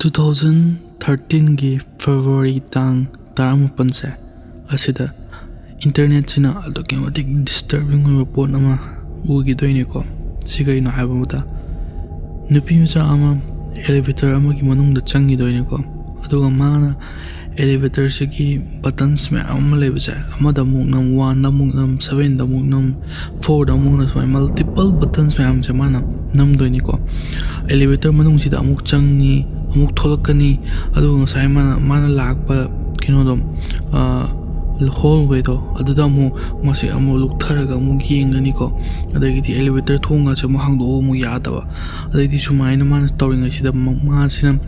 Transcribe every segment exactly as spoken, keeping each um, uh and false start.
Two thousand ꯊꯥꯔꯇꯤꯟꯒꯤ February ꯇꯥꯡ ꯇꯔꯥꯃꯥꯄꯟꯁꯦ ꯑꯁꯤꯗ ꯏꯟꯇꯔꯅꯦꯠꯁꯤꯅ ꯑꯗꯨꯛꯀꯤ ꯃꯇꯤꯛ ꯗꯤꯁꯇꯔꯕꯤꯡ ꯑꯣꯏꯕ ꯄꯣꯠ ꯑꯃ ꯎꯈꯤꯗꯣꯏꯅꯤꯀꯣ꯫ ꯁꯤ ꯀꯩꯅꯣ ꯍꯥꯏꯕꯗ, ꯅꯨꯄꯤ ꯃꯆꯥ ꯑꯃ ꯑꯦꯂꯤꯚꯦꯇꯔ ꯑꯃꯒꯤ ꯃꯅꯨꯡꯗ ꯆꯪꯈꯤꯗꯣꯏꯅꯤꯀꯣ꯫ ꯑꯗꯨꯒ ꯃꯥꯅ ꯑꯦꯂꯤꯚꯦꯇꯔꯁꯤꯒꯤ ꯕꯇꯟꯁ ꯃꯌꯥꯝ ꯑꯃ ꯂꯩꯕꯁꯦ, ꯑꯃꯗ ꯑꯃꯨꯛ ꯅꯝ, ꯋꯥꯟꯗ ꯑꯃꯨꯛ ꯅꯝ, ꯁꯚꯦꯟꯗ ꯑꯃꯨꯛ ꯅꯝ, ꯐꯣꯔꯗ ꯑꯃꯨꯛ ꯅꯝ, ꯁꯨꯃꯥꯏꯅ ꯃꯜꯇꯤꯄꯜ ꯕꯇꯟꯁ ꯃꯌꯥꯝꯁꯦ ꯃꯥꯅ ꯅꯝꯗꯣꯏꯅꯤꯀꯣ꯫ ꯑꯦꯂꯤꯚꯦꯇꯔ ꯃꯅꯨꯡꯁꯤꯗ ꯑꯃꯨꯛ ꯆꯪꯉꯤ, ꯑꯃꯨꯛ ꯊꯣꯛꯂꯛꯀꯅꯤ, ꯑꯗꯨꯒ ꯉꯁꯥꯏ ꯃꯥꯅ, ꯃꯥꯅ ꯂꯥꯛꯄ ꯀꯩꯅꯣꯗꯣ, ꯍꯣꯜꯋꯦꯗꯣ, ꯑꯗꯨꯗ ꯑꯃꯨꯛ ꯃꯁꯤ ꯑꯃꯨꯛ ꯂꯨꯞꯊꯔꯒ ꯑꯃꯨꯛ ꯌꯦꯡꯒꯅꯤꯀꯣ꯫ ꯑꯗꯒꯤꯗꯤ ꯑꯦꯂꯤꯚꯦꯇꯔ ꯊꯣꯡꯒꯁꯦ ꯑꯃꯨꯛ ꯍꯥꯡꯗꯣꯛꯑꯒ ꯑꯃꯨꯛ ꯌꯥꯗꯕ꯫ ꯑꯗꯩꯗꯤ ꯁꯨꯃꯥꯏꯅ ꯃꯥꯅ ꯇꯧꯔꯤꯉꯩꯁꯤꯗ ꯃ-, ꯃꯥꯁꯤꯅ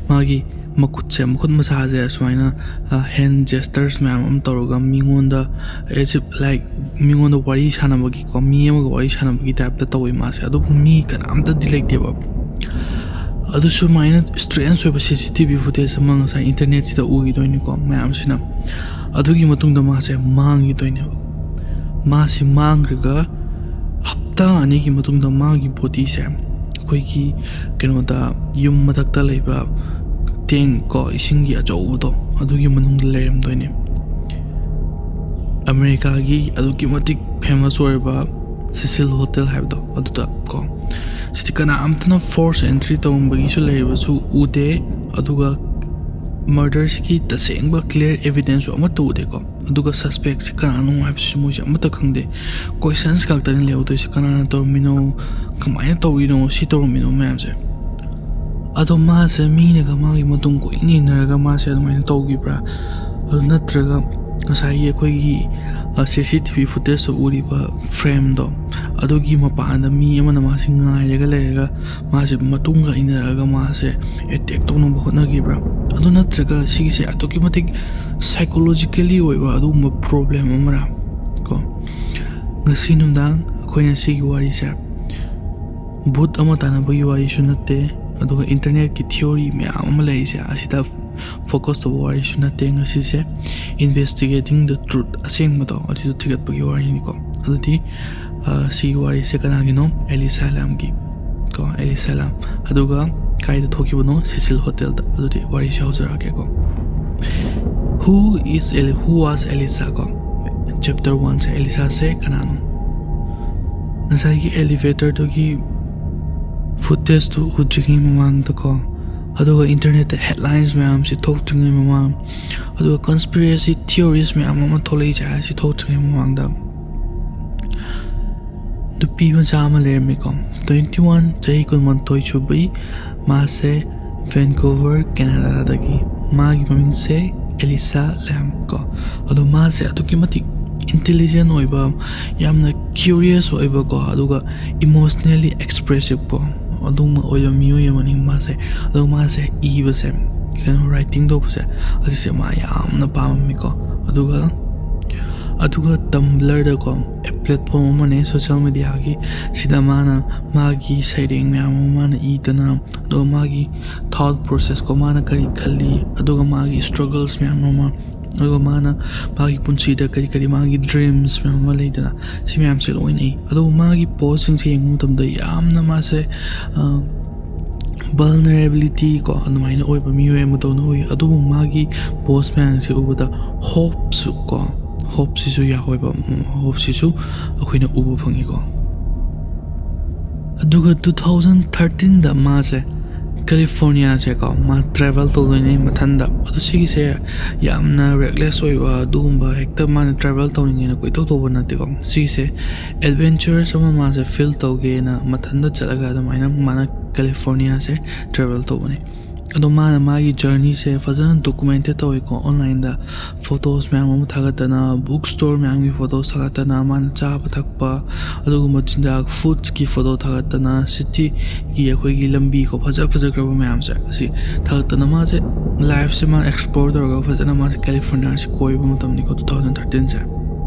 ꯃꯥꯒꯤ ꯃꯈꯨꯠꯁꯦ, ꯃꯈꯨꯠ ꯃꯁꯥꯁꯦ ꯁꯨꯃꯥꯏꯅ, ꯑ, hand gestures ꯃꯌꯥꯝ ꯑꯃ ꯇꯧꯔꯒ ꯃꯤꯉꯣꯟꯗ, as if like, ꯃꯤꯉꯣꯟꯗ ꯋꯥꯔꯤ ꯁꯥꯟꯅꯕꯒꯤꯀꯣ, ꯃꯤ ꯑꯃꯒ ꯋꯥꯔꯤ ꯁꯥꯟꯅꯕꯒꯤ ꯇꯥꯏꯞꯇ ꯇꯧꯋꯤ ꯃꯥꯁꯦ꯫ ꯑꯗꯨꯕꯨ ꯃꯤ ꯀꯅꯥꯝꯇꯗꯤ ꯂꯩꯇꯦꯕ꯫ ꯑꯗꯨ ꯁꯨꯃꯥꯏꯅ strange ꯑꯣꯏꯕ ꯁꯤ ꯁꯤ ꯇꯤ ꯚꯤ ꯐꯨꯇꯦꯖ ꯑꯃ ꯉꯁꯥꯏ ꯏꯟꯇꯔꯅꯦꯠꯁꯤꯗ ꯎꯈꯤꯗꯣꯏꯅꯤꯀꯣ ꯃꯌꯥꯝꯁꯤꯅ꯫ ꯑꯗꯨꯒꯤ ꯃꯇꯨꯡꯗ ꯃꯥꯁꯦ ꯃꯥꯡꯈꯤꯗꯣꯏꯅꯦꯕ꯫ ꯃꯥꯁꯤ ꯃꯥꯡꯈ꯭ꯔꯒ ꯍꯞꯇꯥ ꯑꯅꯤꯒꯤ ꯃꯇꯨꯡꯗ ꯃꯥꯒꯤ ꯕꯣꯗꯤꯁꯦ ꯑꯩꯈꯣꯏꯒꯤ ꯀꯩꯅꯣꯗ, ꯌꯨꯝ ꯃꯊꯛꯇ ꯂꯩꯕ ꯇꯦꯡ ꯀꯣ, ꯏꯁꯤꯡꯒꯤ ꯑꯆꯧꯕꯗꯣ, ꯑꯗꯨꯒꯤ ꯃꯅꯨꯡꯗ ꯂꯩꯔꯝꯗꯣꯏꯅꯦ꯫ ꯑꯃꯦꯔꯤꯀꯥꯒꯤ ꯑꯗꯨꯛꯀꯤ ꯃꯇꯤꯛ ꯐꯦꯃꯁ ꯑꯣꯏꯔꯕ ꯁꯤꯁꯤꯜ ꯍꯣꯇꯦꯜ ꯍꯥꯏꯕꯗꯣ, ꯑꯗꯨꯗ ꯀꯣ꯫ ꯁꯤꯗꯤ ꯀꯅꯥꯝꯇꯅ ꯐꯣꯔꯁ ꯑꯦꯟꯇ꯭ꯔꯤ ꯇꯧꯔꯝꯕꯒꯤꯁꯨ ꯂꯩꯔꯤꯕꯁꯨ ꯎꯗꯦ, ꯑꯗꯨꯒ ꯃꯔꯗꯔꯁꯤꯒꯤ ꯇꯁꯦꯡꯕ ꯀ꯭ꯂꯤꯌꯥꯔ ꯑꯦꯚꯤꯗꯦꯟꯁꯁꯨ ꯑꯃꯠꯇ ꯎꯗꯦꯀꯣ꯫ ꯑꯗꯨꯒ ꯁꯁꯄꯦꯛꯁꯦ ꯀꯅꯥꯅꯣ ꯍꯥꯏꯕꯁꯤꯁꯨ ꯃꯣꯏꯁꯦ ꯑꯃꯠꯇ ꯈꯪꯗꯦ꯫ ꯀꯣꯏꯁꯟꯁ ꯉꯥꯛꯇꯅꯤ ꯂꯩꯍꯧꯗꯣꯏꯁꯦ꯫ ꯀꯅꯥꯅ ꯇꯧꯔꯝꯃꯤꯅꯣ? ꯀꯃꯥꯏꯅ ꯇꯧꯔꯤꯅꯣ? ꯁꯤ ꯇꯧꯔꯝꯃꯤꯅꯣ ꯃꯌꯥꯝꯁꯦ꯫ ꯑꯗꯣ ꯃꯥꯁꯦ ꯃꯤꯅꯒ ꯃꯥꯒꯤ ꯃꯇꯨꯡ ꯀꯣꯏꯏꯟ ꯏꯟꯅꯔꯒ ꯃꯥꯁꯦ ꯑꯗꯨꯃꯥꯏꯅ ꯇꯧꯈꯤꯕ꯭ꯔꯥ? ꯑꯗꯨ ꯅꯠꯇ꯭ꯔꯒ ꯉꯁꯥꯏꯒꯤ ꯑꯩꯈꯣꯏꯒꯤ, ꯑ, ꯁꯤ ꯁꯤ ꯇꯤ ꯚꯤ ꯐꯨꯇꯦꯖꯇ ꯎꯔꯤꯕ ꯐ꯭ꯔꯦꯝꯗꯣ, ꯑꯗꯨꯒꯤ ꯃꯄꯥꯟꯗ ꯃꯤ ꯑꯃꯅ ꯃꯥꯁꯦ ꯉꯥꯏꯔꯒ ꯂꯩꯔꯒ ꯃꯥꯁꯦ ꯃꯇꯨꯡꯒ ꯏꯟꯅꯔꯒ ꯃꯥꯁꯦ ꯑꯦꯇꯦꯛ ꯇꯧꯅꯕ ꯍꯣꯠꯅꯈꯤꯕ꯭ꯔꯥ? ꯑꯗꯨ ꯅꯠꯇ꯭ꯔꯒ ꯁꯤꯒꯤꯁꯦ ꯑꯗꯨꯛꯀꯤ ꯃꯇꯤꯛ psychologically ꯑꯣꯏꯕ ꯑꯗꯨꯒꯨꯝꯕ ꯄ꯭ꯔꯣꯕ꯭ꯂꯦꯝ ꯑꯃꯔꯥ? ꯀꯣ, ꯉꯁꯤ ꯅꯨꯡꯗꯥꯡ ꯑꯩꯈꯣꯏꯅ ꯁꯤꯒꯤ ꯋꯥꯔꯤꯁꯦ ꯚꯨꯠ ꯑꯃ ꯇꯥꯟꯅꯕꯒꯤ ꯋꯥꯔꯤꯁꯨ ꯅꯠꯇꯦ, ꯑꯗꯨꯒ ꯏꯟꯇꯔꯅꯦꯠꯀꯤ ꯊꯤꯑꯣꯔꯤ ꯃꯌꯥꯝ ꯑꯃ ꯂꯩꯔꯤꯁꯦ ꯑꯁꯤꯗ ꯐꯣꯀꯁ ꯇꯧꯕ ꯋꯥꯔꯤꯁꯨ ꯅꯠꯇꯦ꯫ ꯉꯁꯤꯁꯦ investigating the truth, ꯑꯁꯦꯡꯕꯗꯣ ꯑꯗꯨꯗꯣ ꯊꯤꯒꯠꯄꯒꯤ ꯋꯥꯔꯤꯅꯤꯀꯣ꯫ ꯑꯗꯨꯗꯤ, ꯑ, ꯁꯤꯒꯤ ꯋꯥꯔꯤꯁꯦ ꯀꯅꯥꯒꯤꯅꯣ? ꯑꯦꯂꯤꯁꯥ ꯂꯥꯝꯒꯤ ꯀꯣ, ꯑꯦꯂꯤꯁꯥ ꯂꯥꯝ꯫ ꯑꯗꯨꯒ ꯀꯥꯏꯗ ꯊꯣꯛꯈꯤꯕꯅꯣ? ꯁꯤꯁꯤꯜ ꯍꯣꯇꯦꯜꯗ꯫ ꯑꯗꯨꯗꯤ ꯋꯥꯔꯤꯁꯦ ꯍꯧꯖꯔꯛꯑꯒꯦꯀꯣ꯫ Who is Eli- who was Elisa ꯀꯣ? ꯆꯦꯞꯇꯔ ꯋꯥꯟꯁꯦ, ꯑꯦꯂꯤꯁꯥꯁꯦ ꯀꯅꯥꯅꯣ? ꯉꯁꯥꯏꯒꯤ ꯑꯦꯂꯤꯚꯦꯇꯔꯗꯨꯒꯤ ꯐꯨꯇꯦꯖꯇꯨ ꯎꯗ꯭ꯔꯤꯉꯩ ꯃꯃꯥꯡꯗꯀꯣ, ꯑꯗꯨꯒ ꯏꯟꯇꯔꯅꯦꯠꯇ ꯍꯦꯗꯂꯥꯏꯟꯁ ꯃꯌꯥꯝꯁꯤ ꯊꯣꯛꯇ꯭ꯔꯤꯉꯩ ꯃꯃꯥꯡ, ꯑꯗꯨꯒ ꯀꯟꯁꯄꯤꯔꯦꯁꯤ ꯊꯤꯑꯣꯔꯤꯁ ꯃꯌꯥꯝ ꯑꯃ ꯊꯣꯛꯂꯛꯏꯁꯦ ꯍꯥꯏꯁꯤ ꯊꯣꯛꯇ꯭ꯔꯤꯉꯩ ꯃꯃꯥꯡꯗ, ꯅꯨꯄꯤ ꯃꯆꯥ ꯑꯃ ꯂꯩꯔꯝꯃꯤꯀꯣ, ꯇ꯭ꯋꯦꯟꯇꯤ ꯋꯥꯟ, ꯆꯍꯤ ꯀꯨꯟꯃꯥꯊꯣꯏ ꯁꯨꯕꯤ꯫ ꯃꯥꯁꯦ ꯚꯦꯟꯀꯨꯚꯔ, ꯀꯦꯅꯥꯗꯥꯗꯒꯤ꯫ ꯃꯥꯒꯤ ꯃꯃꯤꯡꯁꯦ ꯑꯦꯂꯤꯁꯥ ꯂꯦꯝ ꯀꯣ꯫ ꯑꯗꯣ ꯃꯥꯁꯦ ꯑꯗꯨꯛꯀꯤ ꯃꯇꯤꯛ ꯏꯟꯇꯦꯂꯤꯖꯦꯟ ꯑꯣꯏꯕ, ꯌꯥꯝꯅ ꯀ꯭ꯌꯨꯔꯤꯌꯁ ꯑꯣꯏꯕꯀꯣ, ꯑꯗꯨꯒ ꯏꯃꯣꯁꯅꯦꯜꯂꯤ ꯑꯦꯛꯁꯄ꯭ꯔꯦꯁꯤꯞ ꯀꯣ, ꯑꯗꯨꯒꯨꯝꯕ ꯑꯣꯏꯕ ꯃꯤꯑꯣꯏ ꯑꯃꯅꯤ ꯃꯥꯁꯦ꯫ ꯑꯗꯣ ꯃꯥꯁꯦ ꯏꯕꯁꯦ, ꯀꯩꯅꯣ, ꯔꯥꯏꯇꯤꯡ ꯇꯧꯕꯁꯦ, ꯑꯁꯤꯁꯦ ꯃꯥ ꯌꯥꯝꯅ ꯄꯥꯝꯃꯝꯃꯤꯀꯣ꯫ ꯑꯗꯨꯒ ꯑꯗꯨꯒ ꯇꯝꯕ꯭ꯂꯔꯗꯀꯣ, ꯑꯦ, ꯄ꯭ꯂꯦꯠꯐꯣꯝ ꯑꯃꯅꯦ ꯁꯣꯁꯦꯜ ꯃꯦꯗꯤꯌꯥꯒꯤ, ꯁꯤꯗ ꯃꯥꯅ ꯃꯥꯒꯤ ꯁꯩꯔꯦꯡ ꯃꯌꯥꯝ ꯑꯃ ꯃꯥꯅ ꯏꯗꯅ, ꯑꯗꯨꯒ ꯃꯥꯒꯤ ꯊꯥꯎꯠ ꯄ꯭ꯔꯣꯁꯦꯁꯀꯣ, ꯃꯥꯅ ꯀꯔꯤ ꯈꯜꯂꯤ, ꯑꯗꯨꯒ ꯃꯥꯒꯤ ꯁ꯭ꯇ꯭ꯔꯒꯜꯁ ꯃꯌꯥꯝ ꯑꯃ, ꯑꯗꯨꯒ ꯃꯥꯅ ꯃꯥꯒꯤ ꯄꯨꯟꯁꯤꯗ ꯀꯔꯤ ꯀꯔꯤ, ꯃꯥꯒꯤ ꯗ꯭ꯔꯤꯝꯁ ꯃꯌꯥꯝ ꯑꯃ ꯂꯩꯗꯅ, ꯁꯤ ꯃꯌꯥꯝꯁꯦ ꯂꯣꯏꯅ ꯏ꯫ ꯑꯗꯨꯕꯨ ꯃꯥꯒꯤ ꯄꯣꯁꯁꯤꯡꯁꯦ ꯌꯦꯡꯕ ꯃꯇꯝꯗ ꯌꯥꯝꯅ ꯃꯥꯁꯦ, ꯑ, ꯚꯜꯅꯔꯦꯕꯤꯂꯤꯇꯤ ꯀꯣ, ꯑꯗꯨꯃꯥꯏꯅ ꯑꯣꯏꯕ ꯃꯤꯑꯣꯏ ꯑꯃꯗꯧꯅ ꯎꯏ꯫ ꯑꯗꯨꯕꯨ ꯃꯥꯒꯤ ꯄꯣꯁ ꯃꯌꯥꯝꯁꯦ ꯎꯕꯗ ꯍꯣꯞꯁꯨ ꯀꯣ, ꯍꯣꯞꯁꯤꯁꯨ ꯌꯥꯎꯋꯦꯕ, ꯍꯣꯞꯁꯤꯁꯨ ꯑꯩꯈꯣꯏꯅ ꯎꯕ ꯐꯪꯉꯤꯀꯣ꯫ ꯑꯗꯨꯒ ꯇꯨ ꯊꯥꯎꯖꯟ ꯊꯥꯔꯇꯤꯟꯗ ꯃꯥꯁꯦ ꯀꯦꯂꯤꯐꯣꯔꯅꯤꯌꯥꯁꯦꯀꯣ, ꯃꯥ ꯇ꯭ꯔꯦꯚꯦꯜ ꯇꯧꯗꯣꯏꯅꯦ ꯃꯊꯟꯗ꯫ ꯑꯗꯨ ꯁꯤꯒꯤꯁꯦ ꯌꯥꯝꯅ ꯔꯦꯛꯂꯦꯁ ꯑꯣꯏꯕ, ꯑꯗꯨꯒꯨꯝꯕ ꯍꯦꯛꯇ ꯃꯥꯅ ꯇ꯭ꯔꯦꯚꯦꯜ ꯇꯧꯅꯤꯡꯉꯦꯅ ꯀꯣꯏꯇꯧ ꯇꯧꯕ ꯅꯠꯇꯦꯀꯣ꯫ ꯁꯤꯒꯤꯁꯦ ꯑꯦꯗꯚꯦꯟꯆꯔꯁ ꯑꯃ ꯃꯥꯁꯦ ꯐꯤꯜ ꯇꯧꯒꯦꯅ ꯃꯊꯟꯇ ꯆꯠꯂꯒ ꯑꯗꯨꯃꯥꯏꯅ ꯃꯥꯅ ꯀꯦꯂꯤꯐꯣꯔꯅꯤꯌꯥꯁꯦ ꯇ꯭ꯔꯦꯚꯦꯜ ꯇꯧꯕꯅꯦ꯫ ꯑꯗꯣ ꯃꯥꯅ ꯃꯥꯒꯤ ꯖꯔꯅꯤꯁꯦ ꯐꯖꯅ ꯗꯣꯀꯨꯃꯦꯟꯇꯦꯠ ꯇꯧꯋꯦꯀꯣ, ꯑꯣꯟꯂꯥꯏꯟꯗ ꯐꯣꯇꯣꯁ ꯃꯌꯥꯝ ꯑꯃ ꯊꯥꯒꯠꯇꯅ, ꯕꯨꯛ ꯁ꯭ꯇꯣꯔ ꯃꯌꯥꯝꯒꯤ ꯐꯣꯇꯣꯁ ꯊꯥꯒꯠꯇꯅ, ꯃꯥꯅ ꯆꯥꯕ ꯊꯛꯄ, ꯑꯗꯨꯒꯨꯝꯕ ꯆꯤꯟꯖꯥꯛ, ꯐꯨꯗꯁꯀꯤ ꯐꯣꯇꯣ ꯊꯥꯒꯠꯇꯅ, ꯁꯤꯇꯤꯒꯤ ꯑꯩꯈꯣꯏꯒꯤ ꯂꯝꯕꯤꯀꯣ, ꯐꯖ ꯐꯖꯈ꯭ꯔꯕ ꯃꯌꯥꯝꯁꯦ ꯑꯁꯤ ꯊꯥꯒꯠꯇꯅ, ꯃꯥꯁꯦ ꯂꯥꯏꯐꯁꯦ ꯃꯥ ꯑꯦꯛꯁꯄ꯭ꯂꯣꯔ ꯇꯧꯔꯒ ꯐꯖꯅ ꯃꯥꯁꯦ ꯀꯦꯂꯤꯐꯣꯔꯅꯤꯌꯥꯁꯦ ꯀꯣꯏꯕ ꯃꯇꯝꯅꯤꯀꯣ, ꯇꯨ ꯊꯥꯎꯖꯟ ꯊꯥꯔꯇꯤꯟꯁꯦ꯫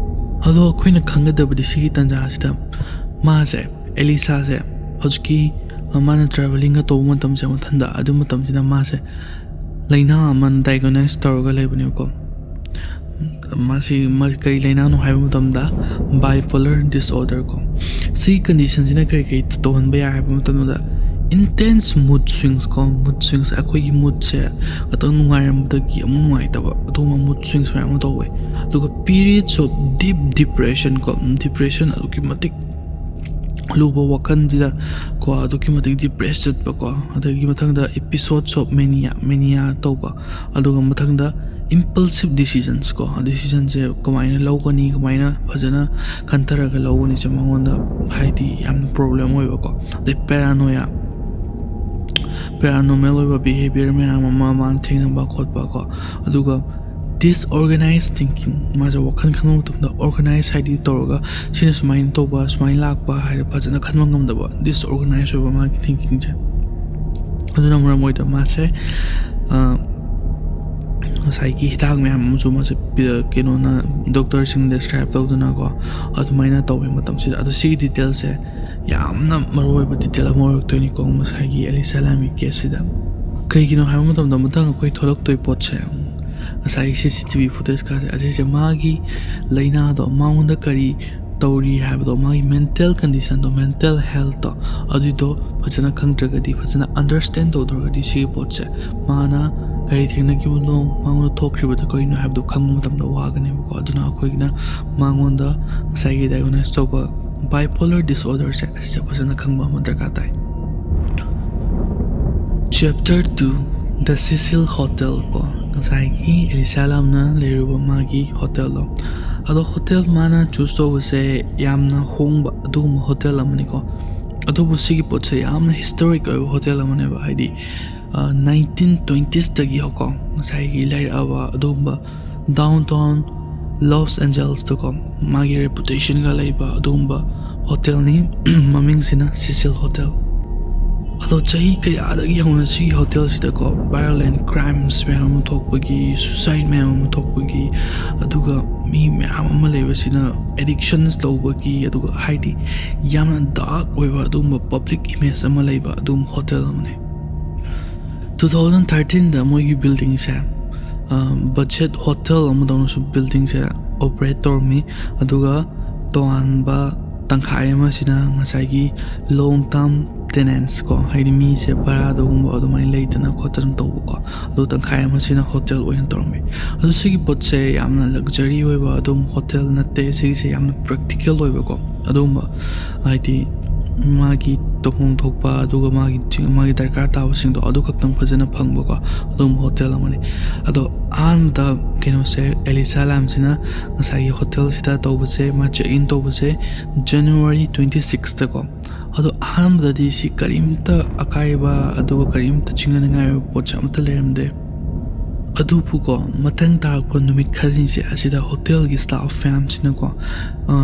ꯑꯗꯣ ꯑꯩꯈꯣꯏꯅ ꯈꯪꯒꯗꯕꯗꯤ ꯁꯤꯒꯤ ꯇꯥꯟꯖꯥꯁꯤꯗ ꯃꯥꯁꯦ, ꯑꯦꯂꯤꯁꯥꯁꯦ, ꯍꯧꯖꯤꯛꯀꯤ, ꯑ, ꯃꯥꯅ ꯇ꯭ꯔꯦꯚꯦꯂꯤꯡꯒ ꯇꯧꯕ ꯃꯇꯝꯁꯦ ꯃꯊꯟꯗ, ꯑꯗꯨ ꯃꯇꯝꯁꯤꯗ ꯃꯥꯁꯦ ꯂꯥꯏꯅꯥ ꯑꯃ ꯗꯥꯏꯒꯅꯣꯁ ꯇꯧꯔꯒ ꯂꯩꯕꯅꯦꯕꯀꯣ꯫ ꯃꯁꯤ ꯃ-, ꯀꯔꯤ ꯂꯥꯏꯅꯥꯅꯣ ꯍꯥꯏꯕ ꯃꯇꯝꯗ, ꯕꯥꯏꯄꯣꯂꯔ ꯗꯤꯁꯑꯣꯔꯗꯔ ꯀꯣ꯫ ꯁꯤꯒꯤ ꯀꯟꯗꯤꯁꯟꯁꯤꯅ ꯀꯔꯤ ꯀꯔꯤ ꯇꯧꯍꯟꯕ ꯌꯥꯏ ꯍꯥꯏꯕ ꯃꯇꯝꯗ, Intense mood swings ꯀꯣ, mood swings, ꯑꯩꯈꯣꯏꯒꯤ moodꯁꯦ ꯈꯇꯪ ꯅꯨꯡꯉꯥꯏꯔꯝꯕꯗꯒꯤ ꯑꯃꯨꯛ ꯅꯨꯡꯉꯥꯏꯇꯕ, ꯑꯗꯨꯒꯨꯝꯕ mood swings ꯃꯌꯥꯝ ꯑꯃ ꯇꯧꯋꯦ꯫ ꯑꯗꯨꯒ periods of deep depression ꯀꯣ, depression, ꯑꯗꯨꯛꯀꯤ ꯃꯇꯤꯛ ꯂꯨꯕ ꯋꯥꯈꯜꯁꯤꯗ ꯀꯣ, ꯑꯗꯨꯛꯀꯤ ꯃꯇꯤꯛ depress ꯆꯠꯄ ꯀꯣ, ꯑꯗꯒꯤ ꯃꯊꯪꯗ episodes of mania, mania ꯇꯧꯕ, ꯑꯗꯨꯒ ꯃꯊꯪꯗ impulsive decisions ꯀꯣ, decisionꯁꯦ ꯀꯃꯥꯏꯅ ꯂꯧꯒꯅꯤ, ꯀꯃꯥꯏꯅ ꯐꯖꯅ ꯈꯟꯊꯔꯒ ꯂꯧꯒꯅꯤꯁꯦ ꯃꯉꯣꯟꯗ ꯍꯥꯏꯗꯤ ꯌꯥꯝꯅ problem ꯑꯣꯏꯕꯀꯣ꯫ ꯑꯗꯩ paranoia, paranormal ꯑꯣꯏꯕ behavior ꯃꯌꯥꯝ ꯑꯃ ꯃꯥꯅ ꯊꯦꯡꯅꯕ ꯈꯣꯠꯄ ꯀꯣ, ꯑꯗꯨꯒ disorganized thinking, ꯃꯥꯁꯦ ꯋꯥꯈꯜ ꯈꯟꯕ ꯃꯇꯝꯗ organize ꯍꯥꯏꯗꯤ ꯇꯧꯔꯒ ꯁꯤꯅ ꯁꯨꯃꯥꯏꯅ ꯇꯧꯕ, ꯁꯨꯃꯥꯏꯅ ꯂꯥꯛꯄ ꯍꯥꯏꯔ ꯐꯖꯅ ꯈꯟꯕ ꯉꯝꯗꯕ, disorganized ꯑꯣꯏꯕ ꯃꯥꯒꯤ thinkingꯁꯦ꯫ ꯑꯗꯨꯅ ꯃꯔꯝ ꯑꯣꯏꯗꯅ ꯃꯥꯁꯦ, ꯑ, ꯉꯁꯥꯏꯒꯤ ꯍꯤꯗꯥꯛ ꯃꯌꯥꯝ ꯑꯃꯁꯨ ꯃꯥꯁꯦ ꯄꯤ-, ꯀꯩꯅꯣꯅ, doctorꯁꯤꯡ describe ꯇꯧꯗꯅꯀꯣ, ꯑꯗꯨꯃꯥꯏꯅ ꯇꯧꯕ ꯃꯇꯝꯁꯤꯗ꯫ ꯑꯗꯣ ꯁꯤꯒꯤ detailꯁꯦ ꯌꯥꯝꯅ ꯃꯔꯨꯑꯣꯏꯕ detail ꯑꯃ ꯑꯣꯏꯔꯛꯇꯣꯏꯅꯤꯀꯣ ꯉꯁꯥꯏꯒꯤ ꯑꯦꯂꯤꯁꯥ ꯂꯥꯝꯒꯤ caseꯁꯤꯗ꯫ ꯀꯩꯒꯤꯅꯣ ꯍꯥꯏꯕ ꯃꯇꯝꯗ ꯃꯊꯪ ꯑꯩꯈꯣꯏ ꯊꯣꯛꯂꯛꯇꯣꯏ ꯄꯣꯠꯁꯦ, ꯉꯁꯥꯏꯒꯤ CCTV footageꯀꯥꯁꯦ ꯑꯁꯤꯁꯦ ꯃꯥꯒꯤ ꯂꯥꯏꯅꯥꯗꯣ, ꯃꯉꯣꯟꯗ ꯀꯔꯤ ꯇꯧꯔꯤ ꯍꯥꯏꯕꯗꯣ, ꯃꯥꯒꯤ mental conditionꯗꯣ, mental healthꯇꯣ, ꯑꯗꯨꯏꯗꯣ ꯐꯖꯅ ꯈꯪꯗ꯭ꯔꯒꯗꯤ, ꯐꯖꯅ understand ꯇꯧꯗ꯭ꯔꯒꯗꯤ ꯁꯤꯒꯤ ꯄꯣꯠꯁꯦ, ꯃꯥꯅ ꯀꯔꯤ ꯊꯦꯡꯅꯈꯤꯕꯅꯣ, ꯃꯉꯣꯟꯗ ꯊꯣꯛꯈ꯭ꯔꯤꯕꯗꯣ ꯀꯔꯤꯅꯣ ꯍꯥꯏꯕꯗꯣ ꯈꯪꯕ ꯃꯇꯝꯗ ꯋꯥꯒꯅꯦꯕꯀꯣ꯫ ꯑꯗꯨꯅ ꯑꯩꯈꯣꯏꯒꯤꯅ ꯃꯉꯣꯟꯗ ꯉꯁꯥꯏꯒꯤ diagnose ꯇꯧꯕ bipolar disorderꯁꯦ ꯑꯁꯤꯁꯦ ꯐꯖꯅ ꯈꯪꯕ ꯑꯃ ꯗꯔꯀꯥꯔ ꯇꯥꯏ꯫ Chapter two, The Cecil Hotel ꯀꯣ, ꯉꯁꯥꯏꯒꯤ ꯑꯦꯂꯤꯁꯥ ꯂꯥꯝꯅ ꯂꯩꯔꯨꯕ ꯃꯥꯒꯤ hotelꯗꯣ꯫ ꯑꯗꯣ hotel ꯃꯥꯅ choose ꯇꯧꯕꯁꯦ ꯌꯥꯝꯅ ꯍꯣꯡꯕ ꯑꯗꯨꯒꯨꯝꯕ hotel ꯑꯃꯅꯤꯀꯣ꯫ ꯑꯗꯨꯕꯨ ꯁꯤꯒꯤ ꯄꯣꯠꯁꯦ ꯌꯥꯝꯅ historic ꯑꯣꯏꯕ hotel ꯑꯃꯅꯦꯕ, ꯍꯥꯏꯗꯤ, ꯑ, nineteen twenties ꯇꯒꯤ ꯍꯧꯀꯣ, ꯉꯁꯥꯏꯒꯤ ꯂꯩꯔꯛꯑꯕ ꯑꯗꯨꯒꯨꯝꯕ downtown Los Angelesꯇꯀꯣ ꯃꯥꯒꯤ reputationꯒ ꯂꯩꯕ ꯑꯗꯨꯒꯨꯝꯕ hotelꯅꯤ꯫ ꯃꯃꯤꯡꯁꯤꯅ Cecil Hotel꯫ ꯑꯗꯣ ꯆꯍꯤ ꯀꯌꯥꯗꯒꯤ ꯍꯧꯅ ꯁꯤꯒꯤ hotelꯁꯤꯗꯀꯣ violent crimes ꯃꯌꯥꯝ ꯑꯃ ꯊꯣꯛꯄꯒꯤ, suicide ꯃꯌꯥꯝ ꯑꯃ ꯊꯣꯛꯄꯒꯤ, ꯑꯗꯨꯒ ꯃꯤ ꯃꯌꯥꯝ ꯑꯃ ꯂꯩꯕꯁꯤꯅ addictions ꯇꯧꯕꯒꯤ, ꯑꯗꯨꯒ ꯍꯥꯏꯗꯤ ꯌꯥꯝꯅ dark ꯑꯣꯏꯕ ꯑꯗꯨꯒꯨꯝꯕ public image ꯑꯃ ꯂꯩꯕ ꯑꯗꯨꯒꯨꯝꯕ hotel ꯑꯃꯅꯤ꯫ Two thousand thirteenꯗ ꯃꯣꯏꯒꯤ buildingꯁꯦ, ꯑ, budget hotel ꯑꯃꯗꯧꯅꯁꯨ buildingꯁꯦ operate ꯇꯧꯔꯝꯃꯤ꯫ ꯑꯗꯨꯒ ꯇꯣꯉꯥꯟꯕ ꯇꯪꯈꯥꯏ ꯑꯃꯁꯤꯅ ꯉꯁꯥꯏꯒꯤ long term ꯇꯦꯅꯦꯟꯁ ꯀꯣ, ꯍꯥꯏꯗꯤ ꯃꯤꯁꯦ ꯚꯔꯥꯗꯒꯨꯝꯕ ꯑꯗꯨꯃꯥꯏꯅ ꯂꯩꯗꯅ ꯈꯣꯠꯇꯅ ꯇꯧꯕꯀꯣ꯫ ꯑꯗꯨ ꯇꯪꯈꯥꯏ ꯑꯃꯁꯤꯅ ꯍꯣꯇꯦꯜ ꯑꯣꯏꯅ ꯇꯧꯔꯝꯃꯤ꯫ ꯑꯗꯨ ꯁꯤꯒꯤ ꯄꯣꯠꯁꯦ ꯌꯥꯝꯅ ꯂꯛꯖꯔꯤ ꯑꯣꯏꯕ ꯑꯗꯨꯝ ꯍꯣꯇꯦꯜ ꯅꯠꯇꯦ, ꯁꯤꯒꯤꯁꯦ ꯌꯥꯝꯅ ꯄ꯭ꯔꯦꯛꯇꯤꯀꯦꯜ ꯑꯣꯏꯕꯀꯣ꯫ ꯑꯗꯨꯒꯨꯝꯕ ꯍꯥꯏꯗꯤ ꯃꯥꯒꯤ ꯇꯧꯐꯝ ꯊꯣꯛꯄ ꯑꯗꯨꯒ ꯃꯥꯒꯤ ꯆꯤ-, ꯃꯥꯒꯤ ꯗꯔꯀꯥꯔ ꯇꯥꯕꯁꯤꯡꯗꯣ ꯑꯗꯨ ꯈꯛꯇꯪ ꯐꯖꯅ ꯐꯪꯕꯀꯣ, ꯑꯗꯨꯒꯨꯝꯕ ꯍꯣꯇꯦꯜ ꯑꯃꯅꯤ꯫ ꯑꯗꯣ ꯑꯍꯥꯟꯕꯗ ꯀꯩꯅꯣꯁꯦ, ꯑꯦꯂꯤꯁꯥ ꯂꯥꯝꯁꯤꯅ ꯉꯁꯥꯏꯒꯤ ꯍꯣꯇꯦꯜꯁꯤꯗ ꯇꯧꯕꯁꯦ, ꯃꯥ ꯆꯦꯛ ꯏꯟ ꯇꯧꯕꯁꯦ ꯖꯅꯋꯥꯔꯤ ꯇ꯭ꯋꯦꯟꯇꯤ ꯁꯤꯛꯁꯇꯀꯣ꯫ ꯑꯗꯣ ꯑꯍꯥꯟꯕꯗꯗꯤ ꯁꯤ ꯀꯔꯤꯝꯇ ꯑꯀꯥꯏꯕ ꯑꯗꯨꯒ ꯀꯔꯤꯝꯇ ꯆꯤꯡꯅꯅꯤꯡꯉꯥꯏ ꯑꯣꯏꯕ ꯄꯣꯠꯁꯦ ꯑꯃꯠꯇ ꯂꯩꯔꯝꯗꯦ꯫ ꯑꯗꯨꯕꯨꯀꯣ, ꯃꯊꯪ ꯇꯥꯔꯛꯄ ꯅꯨꯃꯤꯠ ꯈꯔꯅꯤꯁꯦ ꯑꯁꯤꯗ ꯍꯣꯇꯦꯜꯒꯤ ꯁ꯭ꯇꯥꯐ ꯃꯌꯥꯝꯁꯤꯅꯀꯣ, ꯑ,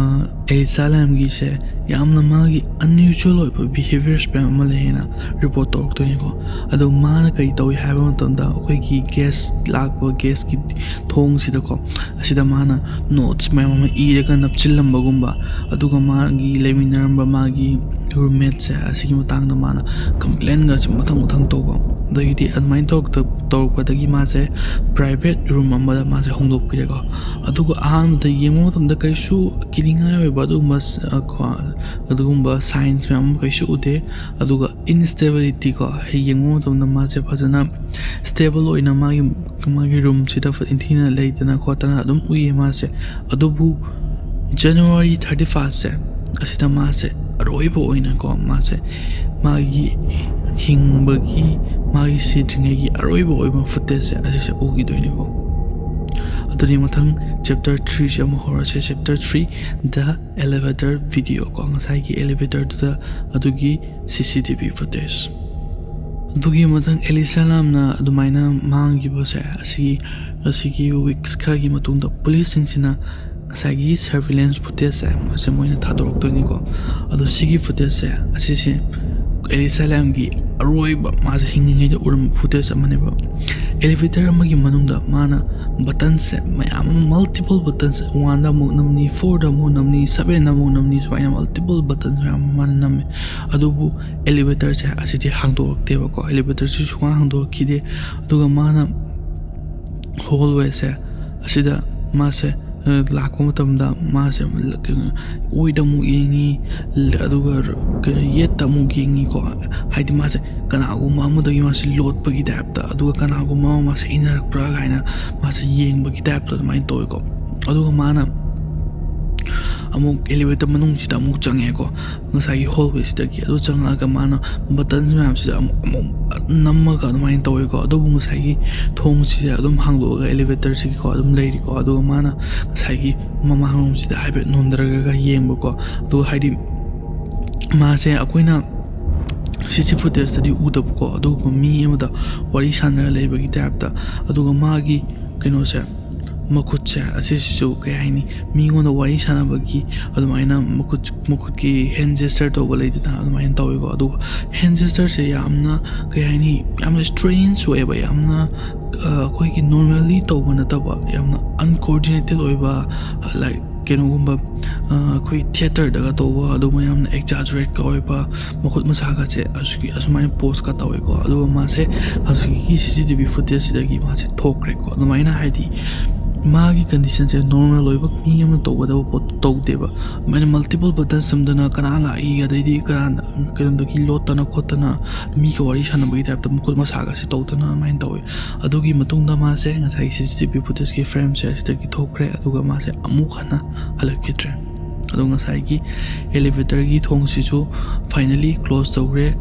ꯑꯦꯂꯤꯁꯥ ꯂꯥꯝꯒꯤꯁꯦ ꯌꯥꯝꯅ ꯃꯥꯒꯤ ꯑꯟꯌꯨꯖꯨꯋꯦꯜ ꯑꯣꯏꯕ ꯕꯤꯍꯦꯕꯤꯌꯔꯁ ꯃꯌꯥꯝ ꯑꯃ ꯂꯩꯌꯦꯅ ꯔꯤꯄꯣꯔꯠ ꯇꯧꯔꯛꯇꯣꯏꯅꯤꯀꯣ꯫ ꯑꯗꯣ ꯃꯥꯅ ꯀꯔꯤ ꯇꯧꯏ ꯍꯥꯏꯕ ꯃꯇꯝꯗ, ꯑꯩꯈꯣꯏꯒꯤ ꯒꯦꯁ ꯂꯥꯛꯄ, ꯒꯦꯁꯀꯤ ꯊꯣꯡꯁꯤꯗꯀꯣ, ꯑꯁꯤꯗ ꯃꯥꯅ ꯅꯣꯠꯁ ꯃꯌꯥꯝ ꯑꯃ ꯏꯔꯒ ꯅꯞꯆꯤꯜꯂꯝꯕꯒꯨꯝꯕ, ꯑꯗꯨꯒ ꯃꯥꯒꯤ ꯂꯩꯃꯤꯟꯅꯔꯝꯕ ꯃꯥꯒꯤ ꯔꯨꯝꯃꯦꯠꯁꯦ ꯑꯁꯤꯒꯤ ꯃꯇꯥꯡꯗ ꯃꯥꯅ ꯀꯝꯄ꯭ꯂꯦꯟꯒꯁꯦ ꯃꯊꯪ ꯃꯊꯪ ꯇꯧꯕ꯫ ꯑꯗꯒꯤꯗꯤ ꯑꯗꯨꯃꯥꯏꯅ ꯇꯧꯔꯛꯇ-, ꯇꯧꯔꯛꯄꯗꯒꯤ ꯃꯥꯁꯦ ꯄ꯭ꯔꯥꯏꯚꯦꯠ ꯔꯨꯝ ꯑꯃꯗ ꯃꯥꯁꯦ ꯍꯣꯡꯗꯣꯛꯄꯤꯔꯦꯀꯣ꯫ ꯑꯗꯨꯒ ꯑꯍꯥꯟꯕꯗ ꯌꯦꯡꯕ ꯃꯇꯝꯗ ꯀꯔꯤꯁꯨ ꯀꯤꯅꯤꯡꯉꯥꯏ ꯑꯣꯏꯕ ꯑꯗꯨꯒꯨꯝꯕ ꯁ-, ꯑ, ꯀꯣ, ꯑꯗꯨꯒꯨꯝꯕ ꯁꯥꯏꯟꯁ ꯃꯌꯥꯝ ꯑꯃ ꯀꯔꯤꯁꯨ ꯎꯗꯦ꯫ ꯑꯗꯨꯒ ꯏꯟꯁꯇꯦꯕꯤꯂꯤꯇꯤ ꯀꯣ, ꯍꯦꯛ ꯌꯦꯡꯕ ꯃꯇꯝꯗ ꯃꯥꯁꯦ ꯐꯖꯅ ꯁ꯭ꯇꯦꯕꯜ ꯑꯣꯏꯅ ꯃꯥꯒꯤ, ꯃꯥꯒꯤ ꯔꯨꯝꯁꯤꯗ ꯐ-, ꯅꯤꯡꯊꯤꯅ ꯂꯩꯗꯅ ꯈꯣꯠꯇꯅ ꯑꯗꯨꯝ ꯎꯏꯌꯦ ꯃꯥꯁꯦ꯫ ꯑꯗꯨꯕꯨ ꯖꯅꯋꯥꯔꯤ ꯊꯥꯔꯇꯤ ꯐꯥꯔꯁꯁꯦ ꯑꯁꯤꯗ ꯃꯥꯁꯦ ꯑꯔꯣꯏꯕ ꯑꯣꯏꯅꯀꯣ, ꯃꯥꯁꯦ ꯃꯥꯒꯤ ꯍꯤꯡꯕꯒꯤ, ꯃꯥꯒꯤ ꯁꯤꯗ꯭ꯔꯤꯉꯩꯒꯤ ꯑꯔꯣꯏꯕ ꯑꯣꯏꯕ ꯐꯨꯇꯦꯖꯁꯦ ꯑꯁꯤꯁꯦ ꯎꯈꯤꯗꯣꯏꯅꯦꯀꯣ꯫ ꯑꯗꯨꯗꯤ ꯃꯊꯪ ꯆꯦꯞꯇꯔ ꯊ꯭ꯔꯤꯁꯦ ꯑꯃꯨꯛ ꯍꯧꯔꯁꯦ꯫ Chapter three, The Elevator Video ꯀꯣ, ꯉꯁꯥꯏꯒꯤ ꯑꯦꯂꯤꯚꯦꯇꯔꯗꯨꯗ ꯑꯗꯨꯒꯤ ꯁꯤ ꯁꯤ ꯇꯤ ꯚꯤ ꯐꯨꯇꯦꯖ꯫ ꯑꯗꯨꯒꯤ ꯃꯊꯪ ꯑꯦꯂꯤꯁꯥ ꯂꯥꯝꯅ ꯑꯗꯨꯃꯥꯏꯅ ꯃꯥꯡꯈꯤꯕꯁꯦ, ꯑꯁꯤꯒꯤ, ꯑꯁꯤꯒꯤ ꯋꯤꯛꯁ ꯈꯔꯒꯤ ꯃꯇꯨꯡꯗ ꯄꯨꯂꯤꯁꯁꯤꯡꯁꯤꯅ ꯉꯁꯥꯏꯒꯤ ꯁꯔꯚꯤꯂꯦꯟꯁ ꯐꯨꯇꯦꯖꯁꯦ ꯑꯁꯤ ꯃꯣꯏꯅ ꯊꯥꯗꯣꯔꯛꯇꯣꯏꯅꯤꯀꯣ꯫ ꯑꯗꯣ ꯁꯤꯒꯤ ꯐꯨꯇꯦꯖꯁꯦ ꯑꯁꯤꯁꯦ ꯑꯦꯂꯤꯁꯥ ꯂꯥꯝꯒꯤ ꯑꯔꯣꯏꯕ ꯃꯥꯁꯦ ꯍꯤꯡꯉꯤꯉꯩꯗ ꯎꯔꯝꯕ ꯐꯨꯇꯦꯖ ꯑꯃꯅꯦꯕ꯫ ꯑꯦꯂꯤꯚꯦꯇꯔ ꯑꯃꯒꯤ ꯃꯅꯨꯡꯗ ꯃꯥꯅ ꯕꯇꯟꯁꯦ ꯃꯌꯥꯝ ꯑꯃ, ꯃꯜꯇꯤꯄꯜ ꯕꯇꯟꯁꯦ, ꯋꯥꯟꯗ ꯑꯃꯨꯛ ꯅꯝꯅꯤ, ꯐꯣꯔꯗ ꯑꯃꯨꯛ ꯅꯝꯅꯤ, ꯁꯚꯦꯟꯗ ꯑꯃꯨꯛ ꯅꯝꯅꯤ, ꯁꯨꯃꯥꯏꯅ ꯃꯜꯇꯤꯄꯜ ꯕꯇꯟ ꯃꯌꯥꯝ ꯑꯃ ꯃꯥꯅ ꯅꯝꯃꯦ꯫ ꯑꯗꯨꯕꯨ ꯑꯦꯂꯤꯚꯦꯇꯔꯁꯦ ꯑꯁꯤꯗꯤ ꯍꯥꯡꯗꯣꯔꯛꯇꯦꯕꯀꯣ, ꯑꯦꯂꯤꯚꯦꯇꯔꯁꯤ ꯁꯨꯡꯍꯥꯡ ꯍꯥꯡꯗꯣꯔꯛꯈꯤꯗꯦ꯫ ꯑꯗꯨꯒ ꯃꯥꯅ ꯍꯣꯜꯋꯦꯁꯦ ꯑꯁꯤꯗ ꯃꯥꯁꯦ ꯂꯥꯛꯄ ꯃꯇꯝꯗ ꯃꯥꯁꯦ ꯀꯩꯅꯣ, ꯑꯣꯏꯗ ꯑꯃꯨꯛ ꯌꯦꯡꯉꯤ, ꯑꯗꯨꯒ ꯀꯩꯅꯣ, ꯌꯦꯠꯇ ꯑꯃꯨꯛ ꯌꯦꯡꯉꯤꯀꯣ꯫ ꯍꯥꯏꯗꯤ ꯃꯥꯁꯦ ꯀꯅꯥꯒꯨꯝꯕ ꯑꯃꯗꯒꯤ ꯃꯥꯁꯦ ꯂꯣꯠꯄꯒꯤ ꯇꯥꯏꯞꯇ, ꯑꯗꯨꯒ ꯀꯅꯥꯒꯨꯝꯕ ꯑꯃ ꯃꯥꯁꯦ ꯏꯟꯅꯔꯛꯄ꯭ꯔꯥ ꯀꯥꯏꯅ ꯃꯥꯁꯦ ꯌꯦꯡꯕꯒꯤ ꯇꯥꯏꯞꯇ ꯑꯗꯨꯃꯥꯏꯅ ꯇꯧꯋꯦꯀꯣ꯫ ꯑꯗꯨꯒ ꯃꯥꯅ ꯑꯃꯨꯛ elevator ꯃꯅꯨꯡꯁꯤꯗ ꯑꯃꯨꯛ ꯆꯪꯉꯦꯀꯣ꯫ ꯉꯁꯥꯏꯒꯤ hallwayꯁꯤꯗꯒꯤ ꯑꯗꯨ ꯆꯪꯉꯛꯑꯒ ꯃꯥꯅ buttons ꯃꯌꯥꯝꯁꯤꯗ ꯑꯃꯨꯛ ꯑꯃꯨꯛ ꯅꯝꯃꯒ ꯑꯗꯨꯃꯥꯏꯅ ꯇꯧꯋꯦꯀꯣ꯫ ꯑꯗꯨꯕꯨ ꯉꯁꯥꯏꯒꯤ ꯊꯣꯡꯁꯤꯁꯦ ꯑꯗꯨꯝ ꯍꯥꯡꯗꯣꯛꯑꯒ elevatorꯁꯤꯒꯤꯀꯣ ꯑꯗꯨꯝ ꯂꯩꯔꯤꯀꯣ꯫ ꯑꯗꯨꯒ ꯃꯥꯅ ꯉꯁꯥꯏꯒꯤ ꯃꯃꯥꯡꯂꯣꯝꯁꯤꯗ ꯍꯥꯏꯐꯦꯠ ꯅꯣꯟꯊꯔꯒ ꯌꯦꯡꯕꯀꯣ꯫ ꯑꯗꯨꯒ ꯍꯥꯏꯗꯤ ꯃꯥꯁꯦ ꯑꯩꯈꯣꯏꯅ CC footageꯇꯗꯤ ꯎꯗꯕꯀꯣ, ꯑꯗꯨꯒꯨꯝꯕ ꯃꯤ ꯑꯃꯗ ꯋꯥꯔꯤ ꯁꯥꯟꯅꯔ ꯂꯩꯕꯒꯤ ꯇꯥꯏꯞꯇ꯫ ꯑꯗꯨꯒ ꯃꯥꯒꯤ ꯀꯩꯅꯣꯁꯦ, ꯃꯈꯨꯠꯁꯦ ꯑꯁꯤꯁꯤꯁꯨ ꯀꯩ ꯍꯥꯏꯅꯤ, ꯃꯤꯉꯣꯟꯗ ꯋꯥꯔꯤ ꯁꯥꯟꯅꯕꯒꯤ ꯑꯗꯨꯃꯥꯏꯅ ꯃꯈꯨꯠ, ꯃꯈꯨꯠꯀꯤ hand gesture ꯇꯧꯕ ꯂꯩꯗꯅ, ꯑꯗꯨꯃꯥꯏꯅ ꯇꯧꯋꯦꯀꯣ꯫ ꯑꯗꯨꯒ hand gestureꯁꯦ ꯌꯥꯝꯅ ꯀꯩ ꯍꯥꯏꯅꯤ, ꯌꯥꯝꯅ strange ꯑꯣꯏꯌꯦꯕ, ꯌꯥꯝꯅ, ꯑ, ꯑꯩꯈꯣꯏꯒꯤ normally ꯇꯧꯕ ꯅꯠꯇꯕ, ꯌꯥꯝꯅ uncoordinated ꯑꯣꯏꯕ, like ꯀꯩꯅꯣꯒꯨꯝꯕ, ꯑ, ꯑꯩꯈꯣꯏ theatreꯗꯒ ꯇꯧꯕ ꯑꯗꯨꯒꯨꯝꯕ ꯌꯥꯝꯅ exaggerateꯀ ꯑꯣꯏꯕ ꯃꯈꯨꯠ ꯃꯁꯥꯒꯁꯦ ꯑꯁꯨꯒꯤ, ꯑꯁꯨꯃꯥꯏꯅ poseꯀ ꯇꯧꯋꯦꯀꯣ꯫ ꯑꯗꯨꯒ ꯃꯥꯁꯦ ꯍꯧꯖꯤꯛꯀꯤ CCTV footageꯁꯤꯗꯒꯤ ꯃꯥꯁꯦ ꯊꯣꯛꯈ꯭ꯔꯦꯀꯣ꯫ ꯑꯗꯨꯃꯥꯏꯅ ꯍꯥꯏꯗꯤ ꯃꯥꯒꯤ conditionꯁꯦ normal ꯑꯣꯏꯕ ꯃꯤ ꯑꯃꯅ ꯇꯧꯒꯗꯕ ꯄꯣꯠ ꯇꯧꯗꯦꯕ꯫ ꯑꯗꯨꯃꯥꯏꯅ multiple buttons ꯅꯝꯗꯅ ꯀꯅꯥ ꯂꯥꯛꯏ, ꯑꯗꯩꯗꯤ ꯀꯅꯥ ꯀꯩꯅꯣꯗꯒꯤ ꯂꯣꯠꯇꯅ ꯈꯣꯠꯇꯅ ꯃꯤꯒ ꯋꯥꯔꯤ ꯁꯥꯟꯅꯕꯒꯤ ꯇꯥꯏꯞꯇ ꯃꯈꯨꯠ ꯃꯁꯥꯒꯁꯦ ꯇꯧꯗꯅ ꯑꯗꯨꯃꯥꯏꯅ ꯇꯧꯋꯦ꯫ ꯑꯗꯨꯒꯤ ꯃꯇꯨꯡꯗ ꯃꯥꯁꯦ ꯉꯁꯥꯏꯒꯤ CCTV footageꯀꯤ frameꯁꯦ ꯑꯁꯤꯗꯒꯤ ꯊꯣꯛꯈ꯭ꯔꯦ, ꯑꯗꯨꯒ ꯃꯥꯁꯦ ꯑꯃꯨꯛ ꯍꯟꯅ ꯍꯜꯂꯛꯈꯤꯗ꯭ꯔꯦ꯫ ꯑꯗꯣ ꯉꯁꯥꯏꯒꯤ elevatorꯒꯤ ꯊꯣꯡꯁꯤꯁꯨ finally close ꯇꯧꯈ꯭ꯔꯦ꯫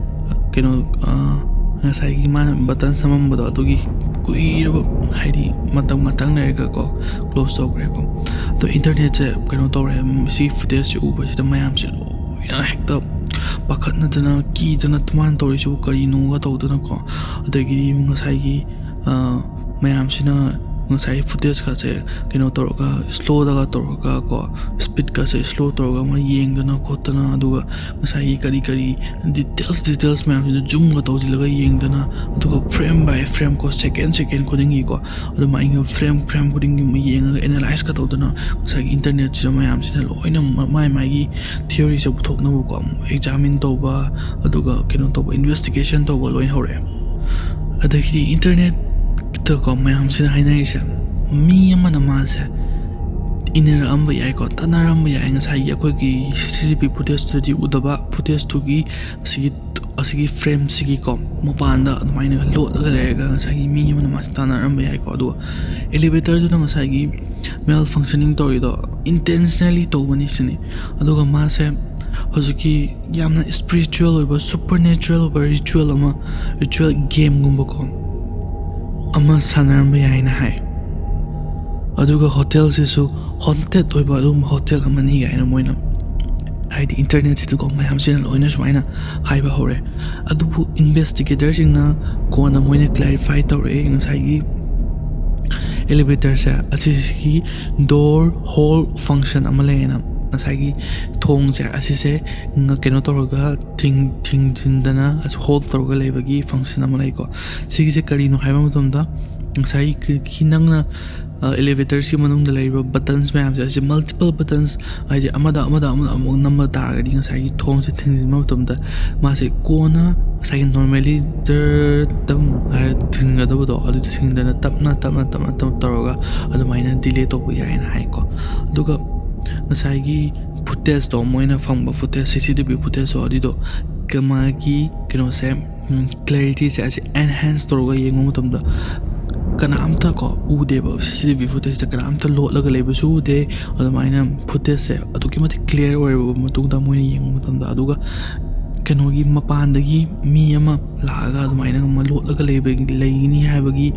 ꯀꯩꯅꯣ, ꯑ, ꯉꯁꯥꯏꯒꯤ ꯃꯥꯅ buttons ꯅꯝꯃꯝꯕꯗꯣ ꯑꯗꯨꯒꯤ ꯀꯨꯏꯔꯕ, ꯍꯥꯏꯗꯤ ꯃꯇꯝ ꯉꯥꯛꯇꯪ ꯂꯩꯔꯒꯀꯣ close ꯇꯧꯈ꯭ꯔꯦꯀꯣ꯫ ꯑꯗꯣ internetꯁꯦ ꯀꯩꯅꯣ ꯇꯧꯔꯦ, ꯁꯤ footageꯁꯦ ꯎꯕꯁꯤꯗ ꯃꯌꯥꯝꯁꯦ ꯂꯣꯏꯅ ꯍꯦꯛꯇ ꯄꯥꯈꯠꯅꯗꯅ ꯀꯤꯗꯅ, "ꯃꯥꯅ ꯇꯧꯔꯤꯁꯤꯕꯨ ꯀꯔꯤꯅꯣꯒ?" ꯇꯧꯗꯅꯀꯣ꯫ ꯑꯗꯒꯤꯗꯤ ꯉꯁꯥꯏꯒꯤ, ꯑ, ꯃꯌꯥꯝꯁꯤꯅ ꯉꯁꯥꯏ footageꯀꯁꯦ ꯀꯩꯅꯣ ꯇꯧꯔꯒ, slowꯗꯒ ꯇꯧꯔꯒ ꯀꯣ, speedꯀꯁꯦ slow ꯇꯧꯔꯒ ꯑꯃ ꯌꯦꯡꯗꯅ ꯈꯣꯠꯇꯅ, ꯑꯗꯨꯒ ꯉꯁꯥꯏꯒꯤ ꯀꯔꯤ ꯀꯔꯤ details, details ꯃꯌꯥꯝꯁꯤꯗ zoomꯒ ꯇꯧꯁꯤꯜꯂꯒ ꯌꯦꯡꯗꯅ, ꯑꯗꯨꯒ frame by frame ꯀꯣ, second second ꯈꯨꯗꯤꯡꯒꯤꯀꯣ, ꯑꯗꯨꯃꯥꯏꯅ frame frame ꯈꯨꯗꯤꯡꯒꯤ ꯑꯃ ꯌꯦꯡꯉꯒ analyseꯀ ꯇꯧꯗꯅ, ꯉꯁꯥꯏꯒꯤ internetꯁꯤꯗ ꯃꯌꯥꯝꯁꯤꯅ ꯂꯣꯏꯅ ꯃꯥꯏ ꯃꯥꯏꯒꯤ theoryꯁꯦ ꯄꯨꯊꯣꯛꯅꯕꯀꯣ, examine ꯇꯧꯕ, ꯑꯗꯨꯒ ꯀꯩꯅꯣ ꯇꯧꯕ, investigation ꯇꯧꯕ ꯂꯣꯏꯅ ꯍꯧꯔꯛꯑꯦ꯫ ꯑꯗꯒꯤꯗꯤ internetꯇꯀꯣ ꯃꯌꯥꯝꯁꯤꯅ ꯍꯥꯏꯅꯔꯤꯁꯦ, ꯃꯤ ꯑꯃꯅ ꯃꯥꯁꯦ ꯏꯟꯅꯔꯛꯑꯝꯕ ꯌꯥꯏꯀꯣ, ꯇꯥꯟꯅꯔꯝꯕ ꯌꯥꯏ꯫ ꯉꯁꯥꯏꯒꯤ ꯑꯩꯈꯣꯏꯒꯤ C C T V footage ꯇꯨꯗꯤ ꯎꯗꯕ, footage ꯇꯨꯒꯤ ꯑꯁꯤꯒꯤ, ꯑꯁꯤꯒꯤ frame ꯁꯤꯒꯤꯀꯣ ꯃꯄꯥꯟꯗ ꯑꯗꯨꯃꯥꯏꯅ ꯂꯣꯠꯂꯒ ꯂꯩꯔꯒ ꯉꯁꯥꯏꯒꯤ ꯃꯤ ꯑꯃꯅ ꯃꯥꯁꯦ ꯇꯥꯟꯅꯔꯝꯕ ꯌꯥꯏꯀꯣ꯫ ꯑꯗꯨꯒ elevator ꯗꯨꯅ ꯉꯁꯥꯏꯒꯤ malfunctioning ꯇꯧꯔꯤꯗꯣ intentionally ꯇꯧꯕꯅꯤ ꯁꯤꯅꯤ꯫ ꯑꯗꯨꯒ ꯃꯥꯁꯦ ꯍꯧꯖꯤꯛꯀꯤ ꯌꯥꯝꯅ spiritual ꯑꯣꯏꯕ, supernatural ꯑꯣꯏꯕ ritual ꯑꯃ, ritual game ꯒꯨꯝꯕꯀꯣ ꯑꯃ ꯁꯥꯟꯅꯔꯝꯕ ꯌꯥꯏꯅ ꯍꯥꯏ꯫ ꯑꯗꯨꯒ hotel ꯁꯤꯁꯨ haunted ꯑꯣꯏꯕ ꯑꯗꯨꯒꯨꯝꯕ hotel ꯑꯃꯅꯤ ꯀꯥꯏꯅ ꯃꯣꯏꯅ, ꯍꯥꯏꯗꯤ internet ꯁꯤꯗꯀꯣ ꯃꯌꯥꯝꯁꯤꯅ ꯂꯣꯏꯅ ꯁꯨꯃꯥꯏꯅ ꯍꯥꯏꯕ ꯍꯧꯔꯦ꯫ ꯑꯗꯨꯕꯨ investigator ꯁꯤꯡꯅ ꯀꯣꯟꯅ ꯃꯣꯏꯅ clarify ꯇꯧꯔꯛꯑꯦ, ꯉꯁꯥꯏꯒꯤ elevator ꯁꯦ ꯑꯁꯤꯁꯤꯒꯤ door hole function ꯑꯃ ꯂꯩꯌꯦꯅ, ꯉꯁꯥꯏꯒꯤ ꯊꯣꯡꯁꯦ ꯑꯁꯤꯁꯦ ꯉ-, ꯀꯩꯅꯣ ꯇꯧꯔꯒ ꯊꯤꯡ-, ꯊꯤꯡꯖꯤꯟꯗꯅ ꯍꯣꯜ ꯇꯧꯔꯒ ꯂꯩꯕꯒꯤ function ꯑꯃ ꯂꯩꯀꯣ꯫ ꯁꯤꯒꯤꯁꯦ ꯀꯔꯤꯅꯣ ꯍꯥꯏꯕ ꯃꯇꯝꯗ ꯉꯁꯥꯏꯒꯤ ꯀꯤ-, ꯀꯤ-, ꯅꯪꯅ, ꯑ, elevator ꯁꯤ ꯃꯅꯨꯡꯗ ꯂꯩꯔꯤꯕ buttons ꯃꯌꯥꯝꯁꯦ, ꯑꯁꯤ multiple buttons, ꯍꯥꯏꯗꯤ ꯑꯃꯗ ꯑꯃꯗ ꯑꯃꯗ ꯑꯃꯨꯛ ꯅꯝꯕ ꯇꯥꯔꯒꯗꯤ ꯉꯁꯥꯏꯒꯤ ꯊꯣꯡꯁꯦ ꯊꯤꯡꯖꯤꯟꯕ ꯃꯇꯝꯗ ꯃꯥꯁꯦ ꯀꯣꯟꯅ ꯉꯁꯥꯏꯒꯤ normally ꯖꯔ ꯇꯝ ꯍꯥꯏꯔ ꯊꯤꯡꯒꯗꯕꯗꯣ ꯑꯗꯨꯗ ꯊꯤꯡꯗꯅ ꯇꯞꯅ ꯇꯞꯅ ꯇꯞꯅ ꯇꯞꯅ ꯇꯧꯔꯒ ꯑꯗꯨꯃꯥꯏꯅ delay ꯇꯧꯕ ꯌꯥꯏꯅ ꯍꯥꯏꯀꯣ꯫ ꯑꯗꯨꯒ ꯉꯁꯥꯏꯒꯤ footage ꯇꯣ, ꯃꯣꯏꯅ ꯐꯪꯕ footage, C C T V footage ꯇꯣ, ꯑꯗꯨꯏꯗꯣ ꯀ-, ꯃꯥꯒꯤ ꯀꯩꯅꯣꯁꯦ, ꯎꯝ, clarity ꯁꯦ ꯑꯁꯤ enhance ꯇꯧꯔꯒ ꯌꯦꯡꯕ ꯃꯇꯝꯗ ꯀꯅꯥꯝꯇ ꯀꯣ ꯎꯗꯦꯕ꯫ C C T V footage ꯇ ꯀꯅꯥꯝꯇ ꯂꯣꯠꯂꯒ ꯂꯩꯕꯁꯨ ꯎꯗꯦ꯫ ꯑꯗꯨꯃꯥꯏꯅ footage ꯁꯦ ꯑꯗꯨꯛꯀꯤ ꯃꯇꯤꯛ clear ꯑꯣꯏꯔꯕ ꯃꯇꯨꯡꯗ ꯃꯣꯏꯅ ꯌꯦꯡꯕ ꯃꯇꯝꯗ, ꯑꯗꯨꯒ ꯀꯩꯅꯣꯒꯤ ꯃꯄꯥꯟꯗꯒꯤ ꯃꯤ ꯑꯃ ꯂꯥꯛꯑꯒ ꯑꯗꯨꯃꯥꯏꯅ ꯑꯃ ꯂꯣꯠꯂꯒ ꯂꯩꯕ, ꯂꯩꯒꯅꯤ ꯍꯥꯏꯕꯒꯤ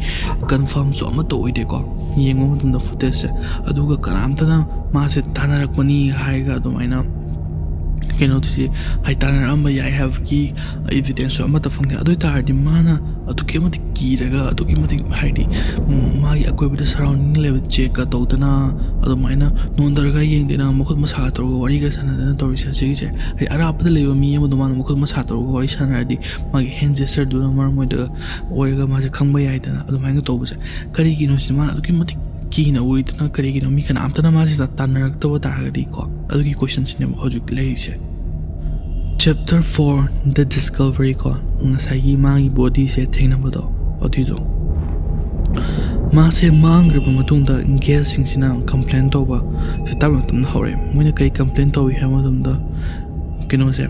confirm ꯁꯨ ꯑꯃꯠꯇ ꯑꯣꯏꯗꯦꯀꯣ ꯌꯦꯡꯕ ꯃꯇꯝꯗ footage ꯁꯦ꯫ ꯑꯗꯨꯒ ꯀꯅꯥꯝꯇꯅ ꯃꯥꯁꯦ ꯇꯥꯟꯅꯔꯛꯄꯅꯤ ꯍꯥꯏꯔꯒ ꯑꯗꯨꯃꯥꯏꯅ ꯀꯩꯅꯣꯗꯨꯁꯤ, ꯍꯥꯏ, ꯇꯥꯟꯅꯔꯛꯑꯝꯕ ꯌꯥꯏ ꯍꯥꯏꯕꯒꯤ evidence ꯁꯨ ꯑꯃꯠꯇ ꯐꯪꯗꯦ꯫ ꯑꯗꯨ ꯑꯣꯏ ꯇꯥꯔꯗꯤ ꯃꯥꯅ ꯑꯗꯨꯛꯀꯤ ꯃꯇꯤꯛ ꯀꯤꯔꯒ, ꯑꯗꯨꯛꯀꯤ ꯃꯇꯤꯛ, ꯍꯥꯏꯗꯤ, ꯎꯝ, ꯃꯥꯒꯤ ꯑꯀꯣꯏꯕꯗ surrounding ꯂꯩꯕ check ꯀ ꯇꯧꯗꯅ ꯑꯗꯨꯃꯥꯏꯅ ꯅꯣꯟꯊꯔꯒ ꯌꯦꯡꯗꯅ ꯃꯈꯨꯠ ꯃꯁꯥꯒ ꯇꯧꯔꯒ ꯋꯥꯔꯤꯒ ꯁꯥꯟꯅꯗꯅ ꯇꯧꯔꯤꯁꯦ, ꯑꯁꯤꯒꯤꯁꯦ, ꯍꯥꯏꯗꯤ, ꯑꯔꯥꯞꯄꯗ ꯂꯩꯕ ꯃꯤ ꯑꯃꯗꯣ ꯃꯥꯅ ꯃꯈꯨꯠ ꯃꯁꯥ ꯇꯧꯔꯒ ꯋꯥꯔꯤ ꯁꯥꯟꯅꯔꯗꯤ ꯃꯥꯒꯤ hand gesture ꯗꯨꯅ ꯃꯔꯝ ꯑꯣꯏꯔꯒ, ꯑꯣꯏꯔꯒ ꯃꯥꯁꯦ ꯈꯪꯕ ꯌꯥꯏꯗꯅ꯫ ꯑꯗꯨꯃꯥꯏꯅ ꯇꯧꯕꯁꯦ ꯀꯔꯤꯒꯤꯅꯣ ꯁꯤꯅꯤ ꯃꯥꯅ ꯑꯗꯨꯛꯀꯤ ꯃꯇꯤꯛ ꯀꯤꯅ ꯎꯔꯤꯗꯨꯅ? ꯀꯔꯤꯒꯤꯅꯣ ꯃꯤ ꯀꯅꯥꯝꯇꯅ ꯃꯥꯁꯦ ꯇꯥꯟꯅꯔꯛꯇꯕ ꯇꯥꯔꯒꯗꯤ ꯀꯣ? ꯑꯗꯨꯒꯤ question ꯁꯤꯅꯦꯕ ꯍꯧꯖꯤꯛ ꯂꯩꯔꯤꯁꯦ꯫ Chapter four, The Discovery ꯀꯣ, ꯉꯁꯥꯏꯒꯤ ꯃꯥꯒꯤ body ꯁꯦ ꯊꯦꯡꯅꯕꯗꯣ, ꯑꯗꯨꯏꯗꯣ꯫ ꯃꯥꯁꯦ ꯃꯥꯡꯈ꯭ꯔꯕ ꯃꯇꯨꯡꯗ ꯒꯦꯁꯁꯤꯡꯁꯤꯅ ꯀꯝꯄ꯭ꯂꯦꯟ ꯇꯧꯕ ꯁꯤ ꯇꯞꯅ ꯇꯞꯅ ꯍꯧꯔꯛꯑꯦ꯫ ꯃꯣꯏꯅ ꯀꯩ ꯀꯝꯄ꯭ꯂꯦꯟ ꯇꯧꯏ ꯍꯥꯏꯕ ꯃꯇꯝꯗ, ꯀꯩꯅꯣꯁꯦ,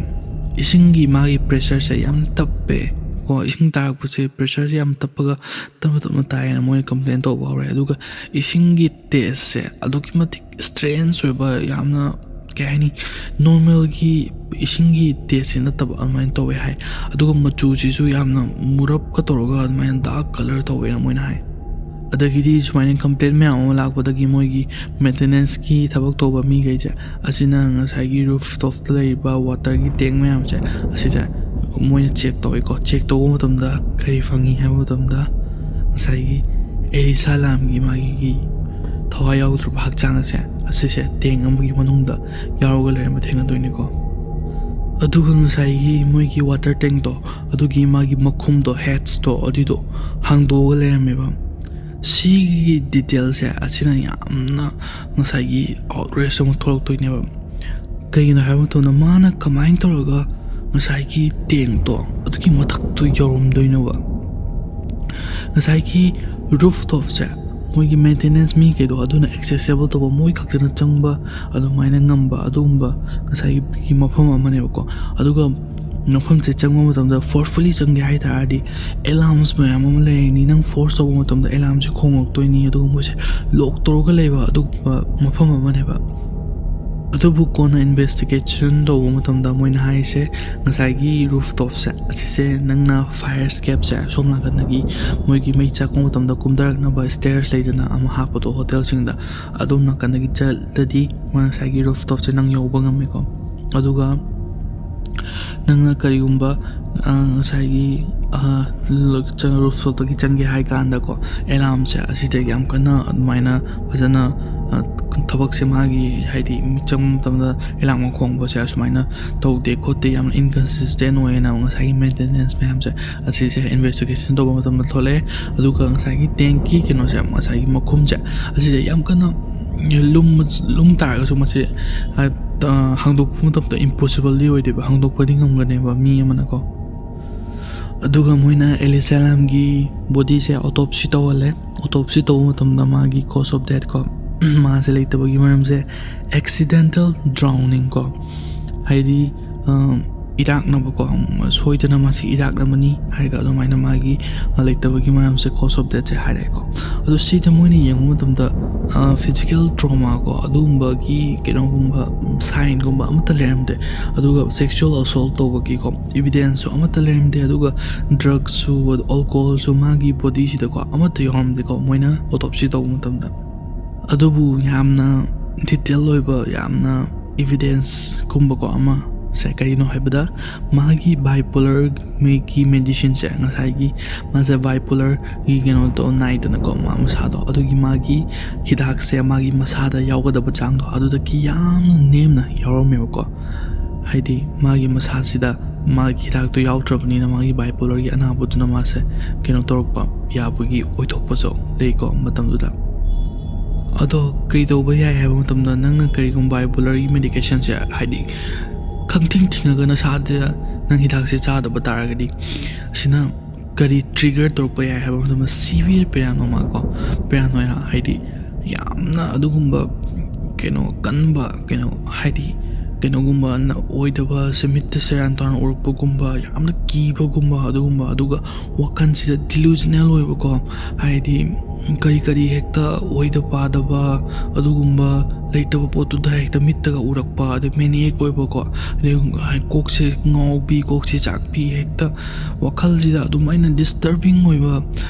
ꯏꯁꯤꯡꯒꯤ ꯃꯥꯒꯤ ꯄ꯭ꯔꯦꯁꯔꯁꯦ ꯌꯥꯝ ꯇꯞꯄꯦ ꯀꯣ, ꯏꯁꯤꯡ ꯇꯥꯔꯛꯄꯁꯦ ꯄ꯭ꯔꯦꯁꯔꯁꯦ ꯌꯥꯝ ꯇꯞꯄꯒ ꯇꯞꯅ ꯇꯞꯅ ꯇꯥꯏꯌꯦꯅ ꯃꯣꯏꯅ ꯀꯝꯄ꯭ꯂꯦꯟ ꯇꯧꯕ ꯍꯧꯔꯦ꯫ ꯑꯗꯨꯒ ꯏꯁꯤꯡꯒꯤ ꯇꯦꯁꯁꯦ ꯑꯗꯨꯛꯀꯤ ꯃꯇꯤꯛ ꯁ꯭ꯇ꯭ꯔꯦꯟꯖ ꯑꯣꯏꯕ, ꯌꯥꯝꯅ, ꯀꯩ ꯍꯥꯏꯅꯤ, ꯅꯣꯔꯃꯦꯜꯒꯤ ꯏꯁꯤꯡꯒꯤ ꯇꯦꯁꯁꯦ ꯅꯠꯇꯕ ꯑꯗꯨꯃꯥꯏꯅ ꯇꯧꯋꯦ ꯍꯥꯏ꯫ ꯑꯗꯨꯒ ꯃꯆꯨꯁꯤꯁꯨ ꯌꯥꯝꯅ ꯃꯨꯔꯞꯀ ꯇꯧꯔꯒ ꯑꯗꯨꯃꯥꯏꯅ ꯗꯥꯔꯛ ꯀꯂꯔ ꯇꯧꯋꯦꯅ ꯃꯣꯏꯅ ꯍꯥꯏ꯫ ꯑꯗꯒꯤꯗꯤ ꯁꯨꯃꯥꯏꯅ ꯀꯝꯄ꯭ꯂꯦꯟ ꯃꯌꯥꯝ ꯑꯃ ꯂꯥꯛꯄꯗꯒꯤ ꯃꯣꯏꯒꯤ ꯃꯦꯟꯇꯦꯅꯦꯟꯁꯀꯤ ꯊꯕꯛ ꯇꯧꯕ ꯃꯤꯈꯩꯁꯦ ꯑꯁꯤꯅ ꯉꯁꯥꯏꯒꯤ ꯔꯨꯐ ꯇꯣꯞꯇ ꯂꯩꯔꯤꯕ ꯋꯥꯇꯔꯒꯤ ꯇꯦꯡ ꯃꯌꯥꯝꯁꯦ ꯑꯁꯤꯁꯦ ꯃꯣꯏꯅ ꯆꯦꯛ ꯇꯧꯋꯦꯀꯣ꯫ ꯆꯦꯛ ꯇꯧꯕ ꯃꯇꯝꯗ ꯀꯔꯤ ꯐꯪꯉꯤ ꯍꯥꯏꯕ ꯃꯇꯝꯗ, ꯉꯁꯥꯏꯒꯤ ꯑꯦꯂꯤꯁꯥ ꯂꯥꯝꯒꯤ ꯃꯥꯒꯤ ꯊꯋꯥꯏ ꯌꯥꯎꯗ꯭ꯔꯕ ꯍꯛꯆꯥꯡ ꯑꯁꯦ ꯑꯁꯤꯁꯦ ꯇꯦꯡ ꯑꯃꯒꯤ ꯃꯅꯨꯡꯗ ꯌꯥꯎꯔꯒ ꯂꯩꯔꯝꯕ ꯊꯦꯡꯅꯗꯣꯏꯅꯤꯀꯣ꯫ ꯑꯗꯨꯒ ꯉꯁꯥꯏꯒꯤ ꯃꯣꯏꯒꯤ ꯋꯥꯇꯔ ꯇꯦꯡꯛꯇꯣ, ꯑꯗꯨꯒꯤ ꯃꯥꯒꯤ ꯃꯈꯨꯝꯗꯣ, ꯍꯦꯠꯁꯇꯣ, ꯑꯗꯨꯏꯗꯣ ꯍꯥꯡꯗꯣꯛꯑꯒ ꯂꯩꯔꯝꯃꯦꯕ꯫ ꯁꯤꯒꯤ ꯗꯤꯇꯦꯜꯁꯦ ꯑꯁꯤꯅ ꯌꯥꯝꯅ ꯉꯁꯥꯏꯒꯤ ꯑꯥꯎꯠꯔꯦꯁ ꯑꯃ ꯊꯣꯛꯂꯛꯇꯣꯏꯅꯦꯕ꯫ ꯀꯩꯒꯤꯅꯣ ꯍꯥꯏꯕ ꯃꯇꯝꯗ, ꯃꯥꯅ ꯀꯃꯥꯏꯅ ꯇꯧꯔꯒ ꯉꯁꯥꯏꯒꯤ ꯇꯦꯡꯛꯇꯣ ꯑꯗꯨꯒꯤ ꯃꯊꯛꯇꯨ ꯌꯧꯔꯝꯗꯣꯏꯅꯣꯕ? ꯉꯁꯥꯏꯒꯤ ꯔꯨꯐ ꯇꯣꯞꯁꯦ ꯃꯣꯏꯒꯤ ꯃꯦꯟꯇꯦꯅꯦꯟꯁ ꯃꯤꯈꯩꯗꯣ ꯑꯗꯨꯅ ꯑꯦꯛꯁꯦꯁꯦꯕꯜ ꯇꯧꯕ, ꯃꯣꯏ ꯈꯛꯇꯅ ꯆꯪꯕ ꯑꯗꯨꯃꯥꯏꯅ ꯉꯝꯕ ꯑꯗꯨꯒꯨꯝꯕ ꯉꯁꯥꯏꯒꯤ ꯃꯐꯝ ꯑꯃꯅꯦꯕꯀꯣ꯫ ꯑꯗꯨꯒ ꯃꯐꯝꯁꯦ ꯆꯪꯕ ꯃꯇꯝꯗ ꯐꯣꯔꯁꯐꯨꯜꯂꯤ ꯆꯪꯒꯦ ꯍꯥꯏ ꯇꯥꯔꯗꯤ ꯑꯦꯂꯥꯝꯁ ꯃꯌꯥꯝ ꯑꯃ ꯂꯩꯔꯅꯤ꯫ ꯅꯪ ꯐꯣꯔꯁ ꯇꯧꯕ ꯃꯇꯝꯗ ꯑꯦꯂꯥꯝꯁꯦ ꯈꯣꯡꯉꯛꯇꯣꯏꯅꯤ꯫ ꯑꯗꯨꯒ ꯃꯣꯏꯁꯦ ꯂꯣꯛ ꯇꯧꯔꯒ ꯂꯩꯕ ꯑꯗꯨꯒꯨꯝꯕ ꯃꯐꯝ ꯑꯃꯅꯦꯕ꯫ ꯑꯗꯨꯕꯨ ꯀꯣꯟꯅ ꯏꯟꯚꯦꯁꯇꯤꯒꯦꯁꯟ ꯇꯧꯕ ꯃꯇꯝꯗ ꯃꯣꯏꯅ ꯍꯥꯏꯔꯤꯁꯦ ꯉꯁꯥꯏꯒꯤ ꯔꯨꯐ ꯇꯣꯞꯁꯦ ꯑꯁꯤꯁꯦ ꯅꯪꯅ ꯐꯥꯏꯌꯔ ꯏꯁꯀꯦꯞꯁꯦ ꯑꯁꯣꯝ ꯅꯥꯀꯟꯗꯒꯤ ꯃꯣꯏꯒꯤ ꯃꯩ ꯆꯥꯛꯄ ꯃꯇꯝꯗ ꯀꯨꯝꯊꯔꯛꯅꯕ ꯁ꯭ꯇꯦꯌꯔꯁ ꯂꯩꯗꯅ ꯑꯃ ꯍꯥꯞꯄꯗꯣ ꯍꯣꯇꯦꯜꯁꯤꯡꯗ, ꯑꯗꯣꯝ ꯅꯥꯀꯟꯗꯒꯤ ꯆꯠꯂꯗꯤ ꯃꯣꯏ ꯉꯁꯥꯏꯒꯤ ꯔꯨꯐ ꯇꯣꯞꯁꯦ ꯅꯪ ꯌꯧꯕ ꯉꯝꯃꯦꯀꯣ꯫ ꯑꯗꯨꯒ ꯅꯪꯅ ꯀꯔꯤꯒꯨꯝꯕ, ꯑ, ꯉꯁꯥꯏꯒꯤ, ꯑ, ꯔꯨꯐ ꯇꯣꯞꯇꯒꯤ ꯆꯪꯒꯦ ꯍꯥꯏ ꯀꯥꯟꯗꯀꯣ, ꯑꯦꯂꯥꯝꯁꯦ ꯑꯁꯤꯗ ꯌꯥꯝ ꯀꯟꯅ ꯑꯗꯨꯃꯥꯏꯅ ꯐꯖꯅ, ꯑ, ꯊꯕꯛꯁꯦ ꯃꯥꯒꯤ, ꯍꯥꯏꯗꯤ, ꯃꯤ ꯆꯪꯕ ꯃꯇꯝꯗ ꯑꯦꯂꯥꯝꯒ ꯈꯣꯡꯕꯁꯦ ꯑꯁꯨꯃꯥꯏꯅ ꯇꯧꯗꯦ ꯈꯣꯠꯇꯦ, ꯌꯥꯝꯅ ꯏꯟꯀꯟꯁꯤꯁꯇꯦꯟ ꯑꯣꯏꯌꯦꯅ ꯉꯁꯥꯏꯒꯤ ꯃꯦꯟꯇꯦꯅꯦꯟꯁ ꯃꯌꯥꯝꯁꯦ ꯑꯁꯤꯁꯦ ꯏꯟꯚꯦꯁꯇꯤꯒꯦꯁꯟ ꯇꯧꯕ ꯃꯇꯝꯗ ꯊꯣꯛꯂꯛꯑꯦ꯫ ꯑꯗꯨꯒ ꯉꯁꯥꯏꯒꯤ ꯇꯦꯡꯀꯤ ꯀꯩꯅꯣꯁꯦ, ꯉꯁꯥꯏꯒꯤ ꯃꯈꯨꯝꯁꯦ ꯑꯁꯤꯁꯦ ꯌꯥꯝ ꯀꯟꯅ ꯂꯨꯝ, ꯂꯨꯝ ꯇꯥꯔꯒꯁꯨ ꯃꯁꯤ, ꯑ, ꯇ-, ꯍꯥꯡꯗꯣꯛꯄ ꯃꯇꯝꯗ ꯏꯝꯄꯣꯁꯤꯕꯜꯗꯤ ꯑꯣꯏꯗꯦꯕ, ꯍꯥꯡꯗꯣꯛꯄꯗꯤ ꯉꯝꯒꯅꯦꯕ ꯃꯤ ꯑꯃꯅꯀꯣ꯫ ꯑꯗꯨꯒ ꯃꯣꯏꯅ ꯑꯦꯂꯤꯁꯥ ꯂꯥꯝꯒꯤ ꯕꯣꯗꯤꯁꯦ ꯑꯣꯇꯣꯞꯁꯤ ꯇꯧꯍꯜꯂꯦ꯫ ꯑꯣꯇꯣꯞꯁꯤ ꯇꯧꯕ ꯃꯇꯝꯗ ꯃꯥꯒꯤ ꯀꯣꯁ ꯑꯣꯐ ꯗꯦꯠ ꯀꯣ, ꯃꯥꯁꯦ ꯂꯩꯇꯕꯒꯤ ꯃꯔꯝꯁꯦ ꯑꯦꯛꯁꯤꯗꯦꯟꯇꯦꯜ ꯗ꯭ꯔꯥꯎꯅꯤꯡ ꯀꯣ, ꯍꯥꯏꯗꯤ ꯏꯔꯥꯛꯅꯕꯀꯣ, ꯁꯣꯏꯗꯅ ꯃꯥꯁꯤ ꯏꯔꯥꯛꯅꯕꯅꯤ ꯍꯥꯏꯔꯒ ꯑꯗꯨꯃꯥꯏꯅ ꯃꯥꯒꯤ ꯂꯩꯇꯕꯒꯤ ꯃꯔꯝꯁꯦ ꯀꯣꯁ ꯑꯣꯐ ꯗꯦꯠꯁꯦ ꯍꯥꯏꯔꯛꯑꯦꯀꯣ꯫ ꯑꯗꯣ ꯁꯤꯗ ꯃꯣꯏꯅ ꯌꯦꯡꯕ ꯃꯇꯝꯗ ꯐꯤꯖꯤꯀꯦꯜ ꯇ꯭ꯔꯣꯃꯥ ꯀꯣ, ꯑꯗꯨꯒꯨꯝꯕꯒꯤ ꯀꯩꯅꯣꯒꯨꯝꯕ ꯁꯥꯏꯟꯒꯨꯝꯕ ꯑꯃꯠꯇ ꯂꯩꯔꯝꯗꯦ꯫ ꯑꯗꯨꯒ ꯁꯦꯛꯁꯨꯋꯦꯜ ꯑꯁꯣꯜ ꯇꯧꯕꯒꯤꯀꯣ ꯏꯕꯤꯗꯦꯟꯁꯁꯨ ꯑꯃꯠꯇ ꯂꯩꯔꯝꯗꯦ꯫ ꯑꯗꯨꯒ ꯗ꯭ꯔꯛꯁꯨ, ꯑꯜꯀꯣꯍꯣꯜꯁꯨ ꯃꯥꯒꯤ ꯕꯣꯗꯤꯁꯤꯗꯀꯣ ꯑꯃꯠꯇ ꯌꯥꯎꯔꯝꯗꯦꯀꯣ, ꯃꯣꯏꯅ ꯑꯣꯇꯣꯞꯁꯤ ꯇꯧꯕ ꯃꯇꯝꯗ꯫ ꯑꯗꯨꯕꯨ ꯌꯥꯝꯅ ꯗꯤꯇꯦꯜ ꯑꯣꯏꯕ, ꯌꯥꯝꯅ ꯏꯕꯤꯗꯦꯟꯁꯀꯨꯝꯕꯀꯣ ꯑꯃꯁꯦ ꯀꯔꯤꯅꯣ ꯍꯥꯏꯕꯗ, ꯃꯥꯒꯤ ꯕꯥꯏꯄꯣꯂꯔꯒꯤ ꯃꯦꯗꯤꯁꯤꯟꯁꯦ, ꯉꯁꯥꯏꯒꯤ ꯃꯥꯁꯦ ꯕꯥꯏꯄꯣꯂꯔꯒꯤ ꯀꯩꯅꯣꯗꯣ ꯅꯥꯏꯗꯅꯀꯣ, ꯃꯥ ꯃꯁꯥꯗꯣ, ꯑꯗꯨꯒꯤ ꯃꯥꯒꯤ ꯍꯤꯗꯥꯛꯁꯦ ꯃꯥꯒꯤ ꯃꯁꯥꯗ ꯌꯥꯎꯒꯗꯕ ꯆꯥꯡꯗꯣ ꯑꯗꯨꯗꯒꯤ ꯌꯥꯝꯅ ꯅꯦꯝꯅ ꯌꯥꯎꯔꯝꯃꯦꯕꯀꯣ꯫ ꯍꯥꯏꯗꯤ ꯃꯥꯒꯤ ꯃꯁꯥꯁꯤꯗ ꯃꯥꯒꯤ ꯍꯤꯗꯥꯛꯇꯣ ꯌꯥꯎꯗ꯭ꯔꯕꯅꯤꯅ ꯃꯥꯒꯤ ꯕꯥꯏꯄꯣꯂꯔꯒꯤ ꯑꯅꯥꯕꯗꯨꯅ ꯃꯥꯁꯦ ꯀꯩꯅꯣ ꯇꯧꯔꯛꯄ ꯌꯥꯕꯒꯤ ꯑꯣꯏꯊꯣꯛꯄꯁꯨ ꯂꯩꯀꯣ ꯃꯇꯝꯗꯨꯗ꯫ ꯑꯗꯣ ꯀꯩꯗꯧꯕ ꯌꯥꯏ ꯍꯥꯏꯕ ꯃꯇꯝꯗ, ꯅꯪꯅ ꯀꯔꯤꯒꯨꯝꯕ ꯕꯥꯏꯄꯣꯂꯔꯒꯤ ꯃꯦꯗꯤꯀꯦꯁꯟꯁꯦ, ꯍꯥꯏꯗꯤ ꯈꯪꯊꯤꯡ ꯊꯤꯡꯉꯒ ꯅꯁꯥꯗ ꯅꯪ ꯍꯤꯗꯥꯛꯁꯦ ꯆꯥꯗꯕ ꯇꯥꯔꯒꯗꯤ, ꯑꯁꯤꯅ ꯀꯔꯤ ꯇ꯭ꯔꯤꯒꯔ ꯇꯧꯔꯛꯄ ꯌꯥꯏ ꯍꯥꯏꯕ ꯃꯇꯝꯗ, ꯁꯤꯚꯤꯌꯔ ꯄꯦꯔꯥꯅꯣꯃꯥ ꯀꯣ, ꯄꯦꯔꯥꯅꯣꯌꯥ ꯍꯥꯏꯗꯤ ꯌꯥꯝꯅ ꯑꯗꯨꯒꯨꯝꯕ ꯀꯩꯅꯣ ꯀꯟꯕ, ꯀꯩꯅꯣ ꯍꯥꯏꯗꯤ ꯀꯩꯅꯣꯒꯨꯝꯕ ꯑꯣꯏꯗꯕ, ꯁꯦ ꯃꯤꯠꯇ ꯁꯦꯔꯥꯟ ꯇꯨꯔꯥꯟ ꯎꯔꯛꯄꯒꯨꯝꯕ, ꯌꯥꯝꯅ ꯀꯤꯕꯒꯨꯝꯕ, ꯑꯗꯨꯒꯨꯝꯕ, ꯑꯗꯨꯒ ꯋꯥꯈꯜꯁꯤꯗ ꯗꯤꯂꯨꯖꯅꯦꯜ ꯑꯣꯏꯕꯀꯣ, ꯍꯥꯏꯗꯤ ꯀꯔꯤ ꯀꯔꯤ ꯍꯦꯛꯇ ꯑꯣꯏꯗ ꯄꯥꯗꯕ, ꯑꯗꯨꯒꯨꯝꯕ ꯂꯩꯇꯕ ꯄꯣꯠꯇꯨꯗ ꯍꯦꯛꯇ ꯃꯤꯠꯇꯒ ꯎꯔꯛꯄ, ꯑꯗꯩ ꯃꯦꯅꯤꯌꯦꯛ ꯑꯣꯏꯕꯀꯣ, ꯑꯗꯩ ꯀꯣꯛꯁꯦ ꯉꯥꯎꯕꯤ, ꯀꯣꯛꯁꯦ ꯆꯥꯛꯄꯤ, ꯍꯦꯛꯇ ꯋꯥꯈꯜꯁꯤꯗ ꯑꯗꯨꯃꯥꯏꯅ ꯗꯤꯁꯇꯔꯕꯤꯡ ꯑꯣꯏꯕ,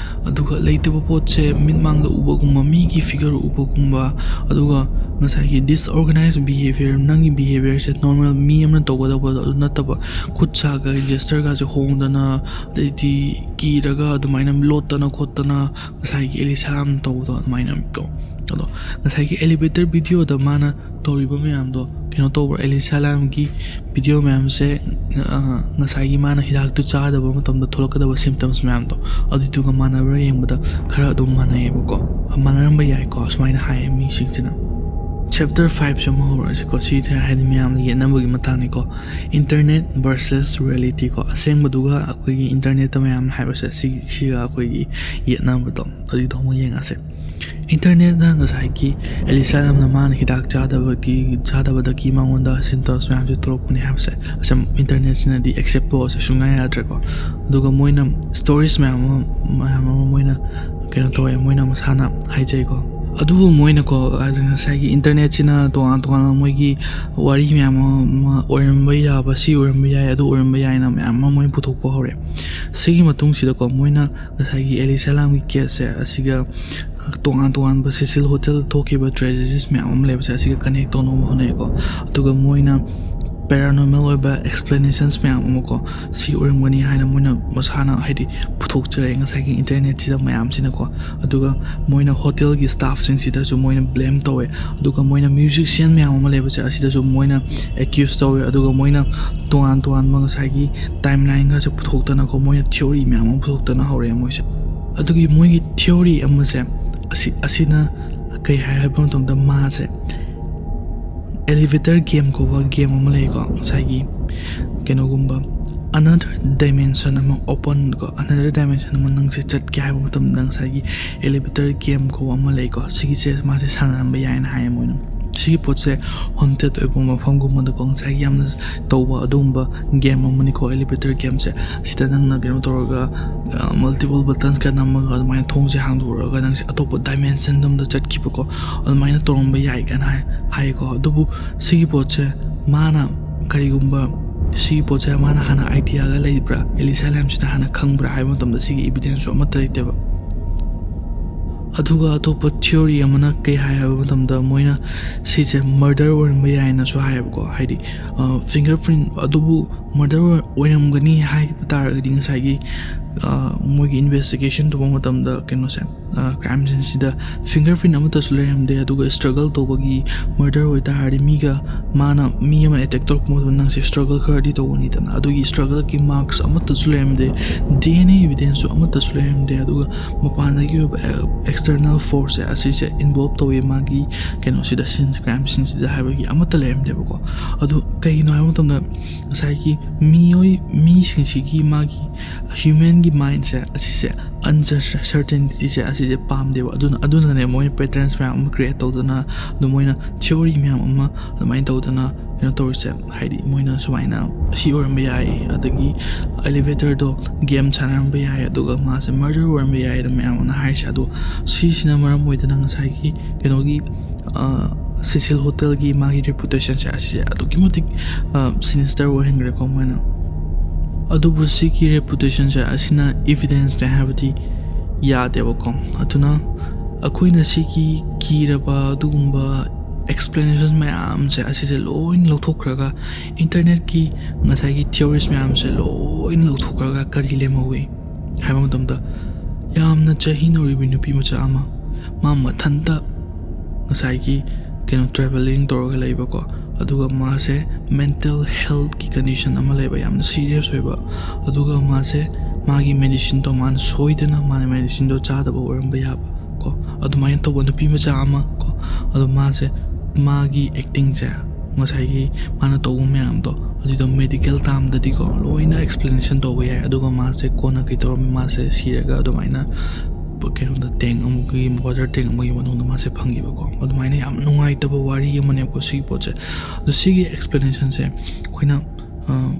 ꯑꯗꯨꯒ ꯂꯩꯇꯕ ꯄꯣꯠꯁꯦ ꯃꯤꯠꯃꯥꯡꯗ ꯎꯕꯒꯨꯝꯕ, ꯃꯤꯒꯤ ꯐꯤꯒꯔ ꯎꯕꯒꯨꯝꯕ, ꯑꯗꯨꯒ ꯉꯁꯥꯏꯒꯤ ꯗꯤꯁꯑꯣꯔꯒꯅꯥꯏꯖ ꯕꯤꯍꯦꯕꯤꯌꯔ, ꯅꯪꯒꯤ ꯕꯤꯍꯦꯕꯤꯌꯔꯁꯦ ꯅꯣꯔꯃꯦꯜ ꯃꯤ ꯑꯃꯅ ꯇꯧꯒꯗꯕꯗꯣ ꯑꯗꯨ ꯅꯠꯇꯕ, ꯈꯨꯠ ꯁꯥꯒ ꯖꯦꯁꯇꯔꯒꯁꯦ ꯍꯣꯡꯗꯅ, ꯑꯗꯩꯗꯤ ꯀꯤꯔꯒ ꯑꯗꯨꯃꯥꯏꯅ ꯂꯣꯠꯇꯅ ꯈꯣꯠꯇꯅ, ꯉꯁꯥꯏꯒꯤ ꯑꯦꯂꯤꯁꯥ ꯂꯥꯝ ꯇꯧꯕꯗꯣ ꯑꯗꯨꯃꯥꯏꯅ ꯀꯣ꯫ ꯑꯗꯣ ꯉꯁꯥꯏꯒꯤ ꯑꯦꯂꯤꯚꯦꯇꯔ ꯚꯤꯗꯤꯑꯣꯗ ꯃꯥꯅ ꯇꯧꯔꯤꯕ ꯃꯌꯥꯝꯗꯣ ꯀꯩꯅꯣ ꯇꯧꯕ꯭ꯔꯥ, ꯑꯦꯂꯤꯁꯥ ꯂꯥꯝꯒꯤ ꯚꯤꯗꯤꯑꯣ ꯃꯌꯥꯝꯁꯦ, ꯑ, ꯉꯁꯥꯏꯒꯤ ꯃꯥꯅ ꯍꯤꯗꯥꯛꯇꯨ ꯆꯥꯗꯕ ꯃꯇꯝꯗ ꯊꯣꯛꯂꯛꯀꯗꯕ ꯁꯤꯝꯇꯝꯁ ꯃꯌꯥꯝꯗꯣ ꯑꯗꯨꯗꯨꯒ ꯃꯥꯟꯅꯕ꯭ꯔꯥ ꯌꯦꯡꯕꯗ ꯈꯔ ꯑꯗꯨꯝ ꯃꯥꯟꯅꯩꯌꯦꯕꯀꯣ꯫ ꯃꯥꯟꯅꯔꯝꯕ ꯌꯥꯏꯀꯣ, ꯁꯨꯃꯥꯏꯅ ꯍꯥꯏꯌꯦ ꯃꯤꯁꯤꯡꯁꯤꯅ꯫ Chapter five ꯁꯦ ꯑꯃ ꯍꯧꯔꯁꯤꯀꯣ꯫ ꯁꯤ ꯍꯥꯏꯗꯤ ꯃꯌꯥꯝꯅ ꯌꯦꯠꯅꯕꯒꯤ ꯃꯇꯥꯡꯅꯤꯀꯣ꯫ Internet versus reality ꯀꯣ꯫ ꯑꯁꯦꯡꯕꯗꯨꯒ ꯑꯩꯈꯣꯏꯒꯤ internetꯇ ꯃꯌꯥꯝ ꯍꯥꯏꯕꯁꯦ, ꯁꯤ-, ꯁꯤꯒ ꯑꯩꯈꯣꯏꯒꯤ ꯌꯦꯠꯅꯕꯗꯣ, ꯑꯗꯨꯒꯤꯗꯣ ꯑꯃꯨꯛ ꯌꯦꯡꯉꯁꯦ꯫ Internetꯅ ꯉꯁꯥꯏꯒꯤ ꯑꯦꯂꯤꯁꯥ ꯂꯥꯝꯅ ꯃꯥꯅ ꯍꯤꯗꯥꯛ ꯆꯥꯗꯕꯒꯤ, ꯆꯥꯗꯕꯗꯒꯤ ꯃꯉꯣꯟꯗ symptoms ꯃꯌꯥꯝꯁꯦ ꯊꯣꯛꯂꯛꯄꯅꯦ ꯍꯥꯏꯕꯁꯦ, ꯑꯁꯦꯡ-, internetꯁꯤꯅꯗꯤ accept ꯇꯧꯕꯁꯦ ꯁꯨꯡꯌꯥ ꯌꯥꯗ꯭ꯔꯦꯀꯣ꯫ ꯑꯗꯨꯒ ꯃꯣꯏꯅ stories ꯃꯌꯥꯝ ꯑꯃ, ꯃꯌꯥꯝ ꯑꯃ ꯃꯣꯏꯅ ꯀꯩꯅꯣ ꯇꯧꯋꯦ, ꯃꯣꯏꯅ ꯃꯁꯥꯅ ꯍꯥꯏꯖꯩꯀꯣ꯫ ꯑꯗꯨꯕꯨ ꯃꯣꯏꯅꯀꯣ, ꯑ, ꯉꯁꯥꯏꯒꯤ internetꯁꯤꯅ ꯇꯣꯉꯥꯟ ꯇꯣꯉꯥꯟꯕ ꯃꯣꯏꯒꯤ ꯋꯥꯔꯤ ꯃꯌꯥꯝ ꯑꯃ ꯑꯣꯏꯔꯝꯕ ꯌꯥꯕ, ꯁꯤ ꯑꯣꯏꯔꯝꯕ ꯌꯥꯏ, ꯑꯗꯨ ꯑꯣꯏꯔꯝꯕ ꯌꯥꯏꯅ ꯃꯌꯥꯝ ꯑꯃ ꯃꯣꯏꯅ ꯄꯨꯊꯣꯛꯄ ꯍꯧꯔꯦ꯫ ꯁꯤꯒꯤ ꯃꯇꯨꯡꯁꯤꯗꯀꯣ, ꯃꯣꯏꯅ ꯉꯁꯥꯏꯒꯤ ꯑꯦꯂꯤꯁꯥ ꯂꯥꯝꯒꯤ caseꯁꯦ ꯑꯁꯤꯒ ꯇꯣꯉꯥꯟ ꯇꯣꯉꯥꯟꯕ ꯁꯤꯁꯤꯜ ꯍꯣꯇꯦꯜꯗ ꯊꯣꯛꯈꯤꯕ tragedies ꯃꯌꯥꯝ ꯑꯃ ꯂꯩꯕꯁꯦ ꯑꯁꯤꯒ connect ꯇꯧꯅꯕ ꯍꯣꯠꯅꯩꯀꯣ꯫ ꯑꯗꯨꯒ ꯃꯣꯏꯅ paranormal ꯑꯣꯏꯕ explanations ꯃꯌꯥꯝ ꯑꯃꯀꯣ, ꯁꯤ ꯑꯣꯏꯔꯝꯒꯅꯤ ꯍꯥꯏꯅ ꯃꯣꯏꯅ ꯃꯁꯥꯅ ꯍꯥꯏꯗꯤ ꯄꯨꯊꯣꯛꯆꯔꯦ ꯉꯁꯥꯏꯒꯤ internetꯁꯤꯗ ꯃꯌꯥꯝꯁꯤꯅꯀꯣ꯫ ꯑꯗꯨꯒ ꯃꯣꯏꯅ ꯍꯣꯇꯦꯜꯒꯤ staffꯁꯤꯡꯁꯤꯗꯁꯨ ꯃꯣꯏꯅ blame ꯇꯧꯋꯦ꯫ ꯑꯗꯨꯒ ꯃꯣꯏꯅ musician ꯃꯌꯥꯝ ꯑꯃ ꯂꯩꯕꯁꯦ ꯑꯁꯤꯗꯁꯨ ꯃꯣꯏꯅ accuse ꯇꯧꯋꯦ꯫ ꯑꯗꯨꯒ ꯃꯣꯏꯅ ꯇꯣꯉꯥꯟ ꯇꯣꯉꯥꯟꯕ ꯉꯁꯥꯏꯒꯤ timelineꯒꯁꯦ ꯄꯨꯊꯣꯛꯇꯅꯀꯣ, ꯃꯣꯏꯅ theory ꯃꯌꯥꯝ ꯑꯃ ꯄꯨꯊꯣꯛꯇꯅ ꯍꯧꯔꯛꯑꯦ ꯃꯣꯏꯁꯦ꯫ ꯑꯗꯨꯒꯤ ꯃꯣꯏꯒꯤ theory ꯑꯃꯁꯦ ꯑꯁꯤ, ꯑꯁꯤꯅ ꯀꯩ ꯍꯥꯏ ꯍꯥꯏꯕ ꯃꯇꯝꯗ, ꯃꯥꯁꯦ elevator game ꯀꯧꯕ game ꯑꯃ ꯂꯩꯀꯣ, ꯉꯁꯥꯏꯒꯤ ꯀꯩꯅꯣꯒꯨꯝꯕ another dimension ꯑꯃ open ꯀꯣ, another dimension ꯑꯃ ꯅꯪꯁꯦ ꯆꯠꯀꯦ ꯍꯥꯏꯕ ꯃꯇꯝꯗ ꯉꯁꯥꯏꯒꯤ elevator game ꯀꯧꯕ ꯑꯃ ꯂꯩꯀꯣ, ꯁꯤꯒꯤꯁꯦ ꯃꯥꯁꯦ ꯁꯥꯟꯅꯔꯝꯕ ꯌꯥꯏꯅ ꯍꯥꯏꯌꯦ ꯃꯣꯏꯅ꯫ ꯁꯤꯒꯤ ꯄꯣꯠꯁꯦ haunted ꯑꯣꯏꯕ ꯃꯐꯝꯒꯨꯝꯕꯗꯀꯣ, ꯉꯁꯥꯏꯒꯤ ꯌꯥꯝꯅ ꯇꯧꯕ ꯑꯗꯨꯒꯨꯝꯕ game ꯑꯃꯅꯤꯀꯣ, elevator gameꯁꯦ꯫ ꯁꯤꯗ ꯅꯪꯅ ꯀꯩꯅꯣ ꯇꯧꯔꯒ, ꯑ, multiple buttonsꯀ ꯅꯝꯃꯒ ꯑꯗꯨꯃꯥꯏꯅ ꯊꯣꯡꯁꯦ ꯍꯥꯡꯗꯣꯛꯑꯒ ꯅꯪꯁꯦ ꯑꯇꯣꯞꯄ dimension ꯑꯃꯗ ꯆꯠꯈꯤꯕꯀꯣ, ꯑꯗꯨꯃꯥꯏꯅ ꯇꯧꯔꯝꯕ ꯌꯥꯏ ꯀꯥꯏꯅ ꯍꯥꯏ, ꯍꯥꯏꯌꯦꯀꯣ꯫ ꯑꯗꯨꯕꯨ ꯁꯤꯒꯤ ꯄꯣꯠꯁꯦ ꯃꯥꯅ ꯀꯔꯤꯒꯨꯝꯕ, ꯁꯤꯒꯤ ꯄꯣꯠꯁꯦ ꯃꯥꯅ ꯍꯥꯟꯅ ideaꯒ ꯂꯩꯕ꯭ꯔꯥ, ꯑꯦꯂꯤꯁꯥ ꯂꯥꯝꯁꯤꯅ ꯍꯥꯟꯅ ꯈꯪꯕ꯭ꯔꯥ ꯍꯥꯏꯕ ꯃꯇꯝꯗ ꯁꯤꯒꯤ evidenceꯁꯨ ꯑꯃꯠꯇ ꯂꯩꯇꯦꯕ꯫ ꯑꯗꯨꯒ ꯑꯇꯣꯞꯄ theory ꯑꯃꯅ ꯀꯩ ꯍꯥꯏ ꯍꯥꯏꯕ ꯃꯇꯝꯗ, ꯃꯣꯏꯅ ꯁꯤꯁꯦ murder ꯑꯣꯏꯔꯝꯕ ꯌꯥꯏꯅꯁꯨ ꯍꯥꯏꯌꯦꯕꯀꯣ, ꯍꯥꯏꯗꯤ, ꯑ, fingerprint, ꯑꯗꯨꯕꯨ ꯃꯔꯗꯔ ꯑꯣꯏꯔꯝꯒꯅꯤ ꯍꯥꯏꯕ ꯇꯥꯔꯒꯗꯤ ꯉꯁꯥꯏꯒꯤ ꯃꯣꯏꯒꯤ ꯏꯟꯚꯦꯁꯇꯤꯒꯦꯁꯟ ꯇꯧꯕ ꯃꯇꯝꯗ ꯀꯩꯅꯣꯁꯦ, ꯀ꯭ꯔꯥꯏꯝ ꯁꯤꯟꯁꯤꯗ ꯐꯤꯡꯒꯔ ꯄ꯭ꯔꯤꯟ ꯑꯃꯠꯇꯁꯨ ꯂꯩꯔꯝꯗꯦ꯫ ꯑꯗꯨꯒ ꯁ꯭ꯇ꯭ꯔꯒꯜ ꯇꯧꯕꯒꯤ ꯃꯔꯗꯔ ꯑꯣꯏꯇꯥꯔꯗꯤ ꯃꯤꯒ ꯃꯥꯅ ꯃꯤ ꯑꯃ ꯑꯦꯇꯦꯛ ꯇꯧꯔꯛꯄ ꯃꯇꯝꯗ ꯅꯪꯁꯦ ꯁ꯭ꯇ꯭ꯔꯒꯜ ꯈꯔꯗꯤ ꯇꯧꯒꯅꯤꯗꯅ꯫ ꯑꯗꯨꯒꯤ ꯁ꯭ꯇ꯭ꯔꯒꯜꯒꯤ ꯃꯥꯔꯛꯁ ꯑꯃꯠꯇꯁꯨ ꯂꯩꯔꯝꯗꯦ, ꯗꯤ ꯑꯦꯟ ꯑꯦ ꯏꯕꯤꯗꯦꯟꯁꯁꯨ ꯑꯃꯠꯇꯁꯨ ꯂꯩꯔꯝꯗꯦ꯫ ꯑꯗꯨꯒ ꯃꯄꯥꯟꯗꯒꯤ ꯑꯣꯏꯕ ꯑꯦꯛꯁꯇꯔꯅꯦꯜ ꯐꯣꯔꯁꯁꯦ ꯑꯁꯤꯁꯦ ꯏꯟꯚꯣꯜꯕ ꯇꯧꯋꯤ ꯃꯥꯒꯤ ꯀꯩꯅꯣꯁꯤꯗ, ꯁꯤꯟꯁ ꯀ꯭ꯔꯥꯏꯝ ꯁꯤꯟꯁꯤꯗ ꯍꯥꯏꯕꯒꯤ ꯑꯃꯠꯇ ꯂꯩꯔꯝꯗꯦꯕꯀꯣ꯫ ꯑꯗꯨ ꯀꯩꯒꯤꯅꯣ ꯍꯥꯏꯕ ꯃꯇꯝꯗ ꯉꯁꯥꯏꯒꯤ ꯃꯤꯑꯣꯏ ꯃꯤꯁꯤꯡꯁꯤꯒꯤ ꯃꯥꯒꯤ ꯍ꯭ꯌꯨꯃꯦꯟꯒꯤ ꯃꯥꯏꯟꯁꯦ ꯑꯁꯤꯁꯦ, ꯑꯟꯁꯔꯇꯦꯟꯇꯤꯁꯦ ꯑꯁꯤꯁꯦ ꯄꯥꯝꯗꯦꯕ꯫ ꯑꯗꯨꯅ ꯑꯗꯨꯅꯅꯦ ꯃꯣꯏꯅ ꯄꯦꯇꯔꯟꯁ ꯃꯌꯥꯝ ꯑꯃ ꯀ꯭ꯔꯤꯌꯦꯠ ꯇꯧꯗꯅ, ꯑꯗꯨ ꯃꯣꯏꯅ ꯊꯤꯑꯣꯔꯤ ꯃꯌꯥꯝ ꯑꯃ ꯑꯗꯨꯃꯥꯏꯅ ꯇꯧꯗꯅ ꯀꯩꯅꯣ ꯇꯧꯔꯤꯁꯦ꯫ ꯍꯥꯏꯗꯤ ꯃꯣꯏꯅ ꯁꯨꯃꯥꯏꯅ ꯁꯤ ꯑꯣꯏꯔꯝꯕ ꯌꯥꯏ, ꯑꯗꯒꯤ ꯑꯦꯂꯤꯚꯦꯇꯔꯗꯣ ꯒꯦꯝ ꯁꯥꯟꯅꯔꯝꯕ ꯌꯥꯏ, ꯑꯗꯨꯒ ꯃꯥꯁꯦ ꯃꯔꯗꯔ ꯑꯣꯏꯔꯝꯕ ꯌꯥꯏ ꯑꯗꯨ ꯃꯌꯥꯝ ꯑꯃꯅ ꯍꯥꯏꯔꯤꯁꯦ꯫ ꯑꯗꯣ ꯁꯤꯁꯤꯅ ꯃꯔꯝ ꯑꯣꯏꯗꯅ ꯉꯁꯥꯏꯒꯤ ꯀꯩꯅꯣꯒꯤ ꯁꯤꯁꯤꯜ ꯍꯣꯇꯦꯜꯒꯤ ꯃꯥꯒꯤ ꯔꯦꯄꯨꯇꯦꯁꯟꯁꯦ ꯑꯁꯤꯁꯦ ꯑꯗꯨꯛꯀꯤ ꯃꯇꯤꯛ ꯁꯤꯅꯤꯁꯇꯔ ꯑꯣꯏꯍꯟꯈ꯭ꯔꯦꯀꯣ ꯃꯣꯏꯅ꯫ ꯑꯗꯨꯕꯨ ꯁꯤꯒꯤ ꯔꯦꯄꯨꯇꯦꯁꯟꯁꯦ ꯑꯁꯤꯅ ꯏꯚꯤꯗꯦꯟꯁꯅꯦ ꯍꯥꯏꯕꯗꯤ ꯌꯥꯗꯦꯕꯀꯣ꯫ ꯑꯗꯨꯅ ꯑꯩꯈꯣꯏꯅ ꯁꯤꯒꯤ ꯀꯤꯔꯕ ꯑꯗꯨꯒꯨꯝꯕ ꯑꯦꯛꯁꯄ꯭ꯂꯦꯅꯦꯁꯟ ꯃꯌꯥꯝꯁꯦ ꯑꯁꯤꯁꯦ ꯂꯣꯏꯅ ꯂꯧꯊꯣꯛꯈ꯭ꯔꯒ, ꯏꯟꯇꯔꯅꯦꯠꯀꯤ ꯉꯁꯥꯏꯒꯤ ꯊꯤꯑꯣꯔꯤꯁ ꯃꯌꯥꯝꯁꯦ ꯂꯣꯏꯅ ꯂꯧꯊꯣꯛꯈ꯭ꯔꯒ ꯀꯔꯤ ꯂꯦꯝꯍꯧꯏ ꯍꯥꯏꯕ ꯃꯇꯝꯗ, ꯌꯥꯝꯅ ꯆꯍꯤ ꯅꯧꯔꯤꯕꯤ ꯅꯨꯄꯤ ꯃꯆꯥ ꯑꯃ, ꯃꯥ ꯃꯊꯟꯇ ꯉꯁꯥꯏꯒꯤ ꯀꯩꯅꯣ ꯇ꯭ꯔꯦꯚꯦꯂꯤꯡ ꯇꯧꯔꯒ ꯂꯩꯕꯀꯣ, ꯑꯗꯨꯒ ꯃꯥꯁꯦ ꯃꯦꯟꯇꯦꯜ ꯍꯦꯜꯠꯀꯤ ꯀꯟꯗꯤꯁꯟ ꯑꯃ ꯂꯩꯕ, ꯌꯥꯝꯅ ꯁꯤꯔꯤꯌꯁ ꯑꯣꯏꯕ, ꯑꯗꯨꯒ ꯃꯥꯁꯦ ꯃꯥꯒꯤ ꯃꯦꯗꯤꯁꯤꯟꯗꯣ ꯃꯥꯅ ꯁꯣꯏꯗꯅ ꯃꯥꯅ ꯃꯦꯗꯤꯁꯤꯟꯗꯣ ꯆꯥꯗꯕ ꯑꯣꯏꯔꯝꯕ ꯌꯥꯕ ꯀꯣ, ꯑꯗꯨꯃꯥꯏꯅ ꯇꯧꯕ ꯅꯨꯄꯤ ꯃꯆꯥ ꯑꯃ ꯀꯣ, ꯑꯗꯣ ꯃꯥꯁꯦ ꯃꯥꯒꯤ ꯑꯦꯛꯇꯤꯡꯁꯦ, ꯉꯁꯥꯏꯒꯤ ꯃꯥꯅ ꯇꯧꯕ ꯃꯌꯥꯝꯗꯣ ꯑꯗꯨꯗꯣ ꯃꯦꯗꯤꯀꯦꯜ ꯇꯥꯝꯗꯗꯤꯀꯣ ꯂꯣꯏꯅ ꯑꯦꯛꯁꯄ꯭ꯂꯦꯅꯦꯁꯟ ꯇꯧꯕ ꯌꯥꯏ꯫ ꯑꯗꯨꯒ ꯃꯥꯁꯦ ꯀꯣꯟꯅ ꯀꯩ ꯇꯧꯔꯝꯃꯤ, ꯃꯥꯁꯦ ꯁꯤꯔꯒ ꯑꯗꯨꯃꯥꯏꯅ ꯀꯩꯅꯣꯗ ꯇꯦꯡ ꯑꯃꯒꯤ, ꯋꯥꯇꯔ ꯇꯦꯡ ꯑꯃꯒꯤ ꯃꯅꯨꯡꯗ ꯃꯥꯁꯦ ꯐꯪꯉꯤꯕꯀꯣ꯫ ꯑꯗꯨꯃꯥꯏꯅ ꯌꯥꯝ ꯅꯨꯡꯉꯥꯏꯇꯕ ꯋꯥꯔꯤ ꯑꯃꯅꯦꯕꯀꯣ ꯁꯤꯒꯤ ꯄꯣꯠꯁꯦ꯫ ꯑꯗꯣ ꯁꯤꯒꯤ ꯑꯦꯛꯁꯄ꯭ꯂꯦꯅꯦꯁꯟꯁꯦ ꯑꯩꯈꯣꯏꯅ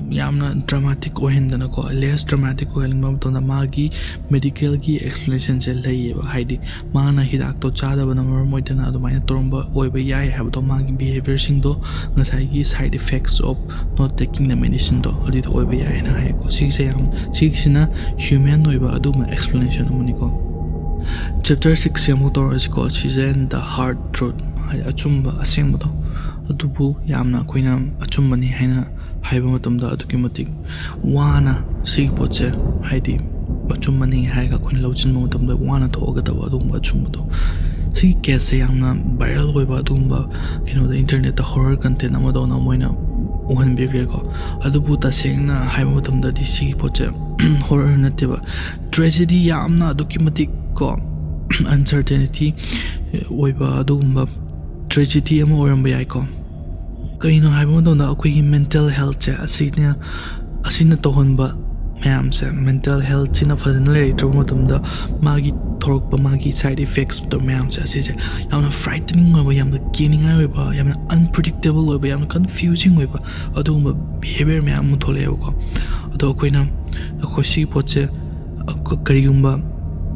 ꯌꯥꯝꯅ ꯗ꯭ꯔꯃꯥꯇꯤꯛ ꯑꯣꯏꯍꯟꯗꯅꯀꯣ, ꯂꯦꯁ ꯗ꯭ꯔꯃꯥꯇꯤꯛ ꯑꯣꯏꯍꯟꯕ ꯃꯇꯝꯗ ꯃꯥꯒꯤ ꯃꯦꯗꯤꯀꯦꯜꯒꯤ ꯑꯦꯛꯁꯄ꯭ꯂꯦꯅꯦꯁꯟꯁꯦ ꯂꯩꯌꯦꯕ꯫ ꯍꯥꯏꯗꯤ ꯃꯥꯅ ꯍꯤꯗꯥꯛꯇꯣ ꯆꯥꯗꯕꯅ ꯃꯔꯝ ꯑꯣꯏꯗꯅ ꯑꯗꯨꯃꯥꯏꯅ ꯇꯧꯔꯝꯕ ꯑꯣꯏꯕ ꯌꯥꯏ ꯍꯥꯏꯕꯗꯣ, ꯃꯥꯒꯤ ꯕꯤꯍꯦꯕꯤꯌꯔꯁꯤꯡꯗꯣ ꯉꯁꯥꯏꯒꯤ side effects of not taking the medicineꯗꯣ ꯑꯗꯨꯏꯗꯣ ꯑꯣꯏꯕ ꯌꯥꯏ ꯍꯥꯏꯅ ꯍꯥꯏꯌꯦꯀꯣ꯫ ꯁꯤꯒꯤꯁꯦ ꯌꯥꯝ, ꯁꯤꯒꯤꯁꯤꯅ ꯍ꯭ꯌꯨꯃꯦꯟ ꯑꯣꯏꯕ ꯑꯗꯨꯒꯨꯝꯕ ꯑꯦꯛꯁꯄ꯭ꯂꯦꯅꯦꯁꯟ ꯑꯃꯅꯤꯀꯣ꯫ ꯆꯦꯞꯇꯔ ꯁꯤꯛꯁꯁꯦ ꯑꯃꯨꯛ ꯇꯧꯔꯁꯤꯀꯣ, ꯁꯤꯖꯦ the hard truth, ꯍꯥꯏꯗꯤ ꯑꯆꯨꯝꯕ, ꯑꯁꯦꯡꯕꯗꯣ꯫ ꯑꯗꯨꯕꯨ ꯌꯥꯝꯅ ꯑꯩꯈꯣꯏꯅ ꯑꯆꯨꯝꯕꯅꯤ ꯍꯥꯏꯅ ꯍꯥꯏꯕ ꯃꯇꯝꯗ ꯑꯗꯨꯛꯀꯤ ꯃꯇꯤꯛ ꯋꯥꯅ ꯁꯤꯒꯤ ꯄꯣꯠꯁꯦ, ꯍꯥꯏꯗꯤ ꯑꯆꯨꯝꯕꯅꯤ ꯍꯥꯏꯔꯒ ꯑꯩꯈꯣꯏꯅ ꯂꯧꯁꯤꯟꯕ ꯃꯇꯝꯗ ꯋꯥꯅ ꯊꯣꯛꯑꯒꯗꯕ ꯑꯗꯨꯒꯨꯝꯕ ꯑꯆꯨꯝꯕꯗꯣ꯫ ꯁꯤꯒꯤ ꯀꯦꯁꯁꯦ ꯌꯥꯝꯅ ꯚꯥꯏꯔꯦꯜ ꯑꯣꯏꯕ ꯑꯗꯨꯒꯨꯝꯕ ꯀꯩꯅꯣꯗ, ꯏꯟꯇꯔꯅꯦꯠꯇ ꯍꯣꯔꯔ ꯀꯟꯇꯦꯟ ꯑꯃꯗꯧꯅ ꯃꯣꯏꯅ ꯎꯍꯟꯕꯤꯈ꯭ꯔꯦꯀꯣ꯫ ꯑꯗꯨꯕꯨ ꯇꯁꯦꯡꯅ ꯍꯥꯏꯕ ꯃꯇꯝꯗꯗꯤ ꯁꯤꯒꯤ ꯄꯣꯠꯁꯦ ꯍꯣꯔꯔ ꯅꯠꯇꯦꯕ, ꯇ꯭ꯔꯦꯖꯦꯗꯤ ꯌꯥꯝꯅ ꯑꯗꯨꯛꯀꯤ ꯃꯇꯤꯛ ꯀꯣ ꯑꯟꯁꯔꯇꯦꯅꯤꯇꯤ ꯑꯣꯏꯕ ꯑꯗꯨꯒꯨꯝꯕ ꯇ꯭ꯔꯦꯖꯦꯗꯤ ꯑꯃ ꯑꯣꯏꯔꯝꯕ ꯌꯥꯏꯀꯣ꯫ ꯀꯔꯤꯅꯣ ꯍꯥꯏꯕ ꯃꯇꯝꯗ ꯑꯩꯈꯣꯏꯒꯤ ꯃꯦꯟꯇꯦꯜ ꯍꯦꯜꯠꯁꯦ ꯑꯁꯤꯅ ꯑꯁꯤꯅ ꯇꯧꯍꯟꯕ ꯃꯌꯥꯝꯁꯦ, ꯃꯦꯟꯇꯦꯜ ꯍꯦꯜꯠꯁꯤꯅ ꯐꯖꯅ ꯂꯩꯔꯛꯇ꯭ꯔꯕ ꯃꯇꯝꯗ ꯃꯥꯒꯤ ꯊꯣꯔꯛꯄ ꯃꯥꯒꯤ ꯁꯥꯏꯠ ꯏꯐꯦꯛꯁ ꯃꯌꯥꯝꯁꯦ, ꯑꯁꯤꯁꯦ ꯌꯥꯝꯅ ꯐ꯭ꯔꯥꯏꯇꯅꯤꯡ ꯑꯣꯏꯕ, ꯌꯥꯝꯅ ꯀꯤꯅꯤꯡꯉꯥꯏ ꯑꯣꯏꯕ, ꯌꯥꯝꯅ ꯑꯟꯄ꯭ꯔꯤꯗꯤꯛꯇꯦꯕꯜ ꯑꯣꯏꯕ, ꯌꯥꯝꯅ ꯀꯟꯐ꯭ꯌꯨꯖꯤꯡ ꯑꯣꯏꯕ ꯑꯗꯨꯒꯨꯝꯕ ꯕꯤꯍꯦꯕꯤꯌꯔ ꯃꯌꯥꯝ ꯑꯃ ꯊꯣꯛꯂꯛꯑꯦꯕꯀꯣ꯫ ꯑꯗꯣ ꯑꯩꯈꯣꯏꯅ ꯑꯩꯈꯣꯏ ꯁꯤꯒꯤ ꯄꯣꯠꯁꯦ ꯀꯔꯤꯒꯨꯝꯕ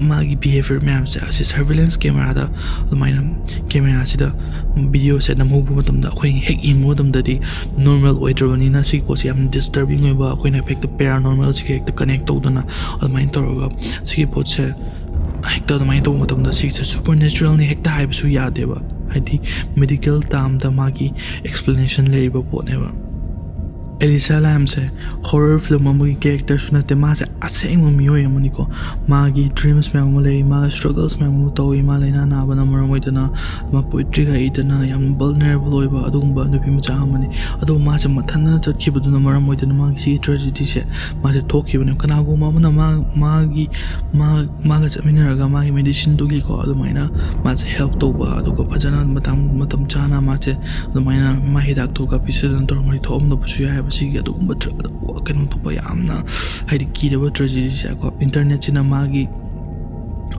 ꯃꯥꯒꯤ ꯕꯤꯍꯦꯕꯤꯌꯔ ꯃꯌꯥꯝꯁꯦ ꯑꯁꯤ ꯁꯔꯚꯤꯂꯦꯟꯁ ꯀꯦꯃꯦꯔꯥꯗ, ꯑꯗꯨꯃꯥꯏꯅ ꯀꯦꯃꯦꯔꯥꯁꯤꯗ ꯚꯤꯗꯤꯑꯣꯁꯦ ꯅꯝꯍꯧꯕ ꯃꯇꯝꯗ ꯑꯩꯈꯣꯏꯅ ꯍꯦꯛ ꯌꯦꯡꯕ ꯃꯇꯝꯗꯗꯤ ꯅꯣꯔꯃꯦꯜ ꯑꯣꯏꯗ꯭ꯔꯕꯅꯤꯅ ꯁꯤꯒꯤ ꯄꯣꯠꯁꯦ ꯌꯥꯝꯅ ꯗꯤꯁꯇꯔꯕꯤꯡ ꯑꯣꯏꯕ, ꯑꯩꯈꯣꯏꯅ ꯍꯦꯛꯇ ꯄꯦꯔꯥꯅꯣꯔꯃꯦꯜꯁꯤꯒ ꯍꯦꯛꯇ ꯀꯅꯦꯛ ꯇꯧꯗꯅ ꯑꯗꯨꯃꯥꯏꯅ ꯇꯧꯔꯒ ꯁꯤꯒꯤ ꯄꯣꯠꯁꯦ ꯍꯦꯛꯇ ꯑꯗꯨꯃꯥꯏꯅ ꯇꯧꯕ ꯃꯇꯝꯗ ꯁꯤꯁꯦ ꯁꯨꯄꯔ ꯅꯦꯆꯔꯦꯜꯅꯤ ꯍꯦꯛꯇ ꯍꯥꯏꯕꯁꯨ ꯌꯥꯗꯦꯕ꯫ ꯍꯥꯏꯗꯤ ꯃꯦꯗꯤꯀꯦꯜ ꯇꯥꯝꯗ ꯃꯥꯒꯤ ꯑꯦꯛꯁꯄ꯭ꯂꯦꯅꯦꯁꯟ ꯂꯩꯔꯤꯕ ꯄꯣꯠꯅꯦꯕ꯫ ꯑꯦꯂꯤꯁꯥ ꯂꯥꯏꯝꯁꯦ ꯍꯣꯔꯔ ꯐꯤꯂꯝ ꯑꯃꯒꯤ ꯀꯦꯔꯦꯛꯇꯔꯁꯨ ꯅꯠꯇꯦ, ꯃꯥꯁꯦ ꯑꯁꯦꯡꯕ ꯃꯤꯑꯣꯏ ꯑꯃꯅꯤꯀꯣ꯫ ꯃꯥꯒꯤ ꯗ꯭ꯔꯤꯝꯁ ꯃꯌꯥꯝ ꯑꯃ ꯂꯩ, ꯃꯥꯒꯤ ꯁ꯭ꯇ꯭ꯔꯒꯜꯁ ꯃꯌꯥꯝ ꯑꯃ ꯇꯧꯏ, ꯃꯥ ꯂꯥꯏꯅꯥ ꯅꯥꯕꯅ ꯃꯔꯝ ꯑꯣꯏꯗꯅ ꯃꯥ ꯄꯣꯏꯇ꯭ꯔꯤꯒ ꯏꯗꯅ ꯌꯥꯝ ꯚꯜꯅꯔꯦꯕꯜ ꯑꯣꯏꯕ ꯑꯗꯨꯒꯨꯝꯕ ꯅꯨꯄꯤ ꯃꯆꯥ ꯑꯃꯅꯤ꯫ ꯑꯗꯨꯕꯨ ꯃꯥꯁꯦ ꯃꯊꯟꯇ ꯆꯠꯈꯤꯕꯗꯨꯅ ꯃꯔꯝ ꯑꯣꯏꯗꯅ ꯃꯥꯒꯤ ꯁꯤꯒꯤ ꯇ꯭ꯔꯦꯖꯦꯗꯤꯁꯦ ꯃꯥꯁꯦ ꯊꯣꯛꯈꯤꯕꯅꯦ꯫ ꯀꯅꯥꯒꯨꯝꯕ ꯑꯃꯅ ꯃꯥ ꯃꯥꯒꯤ ꯃꯥ ꯃꯥꯒ ꯆꯠꯃꯤꯟꯅꯔꯒ ꯃꯥꯒꯤ ꯃꯦꯗꯤꯁꯤꯟꯗꯨꯒꯤꯀꯣ ꯑꯗꯨꯃꯥꯏꯅ ꯃꯥꯁꯦ ꯍꯦꯜꯞ ꯇꯧꯕ, ꯑꯗꯨꯒ ꯐꯖꯅ ꯃꯇꯝ ꯃꯇꯝ ꯆꯥꯅ ꯃꯥꯁꯦ ꯑꯗꯨꯃꯥꯏꯅ ꯃꯥ ꯍꯤꯗꯥꯛꯇꯨꯒ ꯄꯤꯖꯗꯅ ꯇꯧꯔꯝꯃꯗꯤ ꯊꯣꯛꯑꯝꯗꯕꯁꯨ ꯌꯥꯏ ꯍꯥꯏꯕ꯫ ꯁꯤꯒꯤ ꯑꯗꯨꯒꯨꯝꯕ ꯇ꯭ꯔ-, ꯀꯩꯅꯣ ꯇꯧꯕ ꯌꯥꯝꯅ ꯍꯥꯏꯗꯤ ꯀꯤꯔꯕ ꯇ꯭ꯔꯦꯖꯦꯗꯤꯁꯦꯀꯣ꯫ ꯏꯟꯇꯔꯅꯦꯠꯁꯤꯅ ꯃꯥꯒꯤ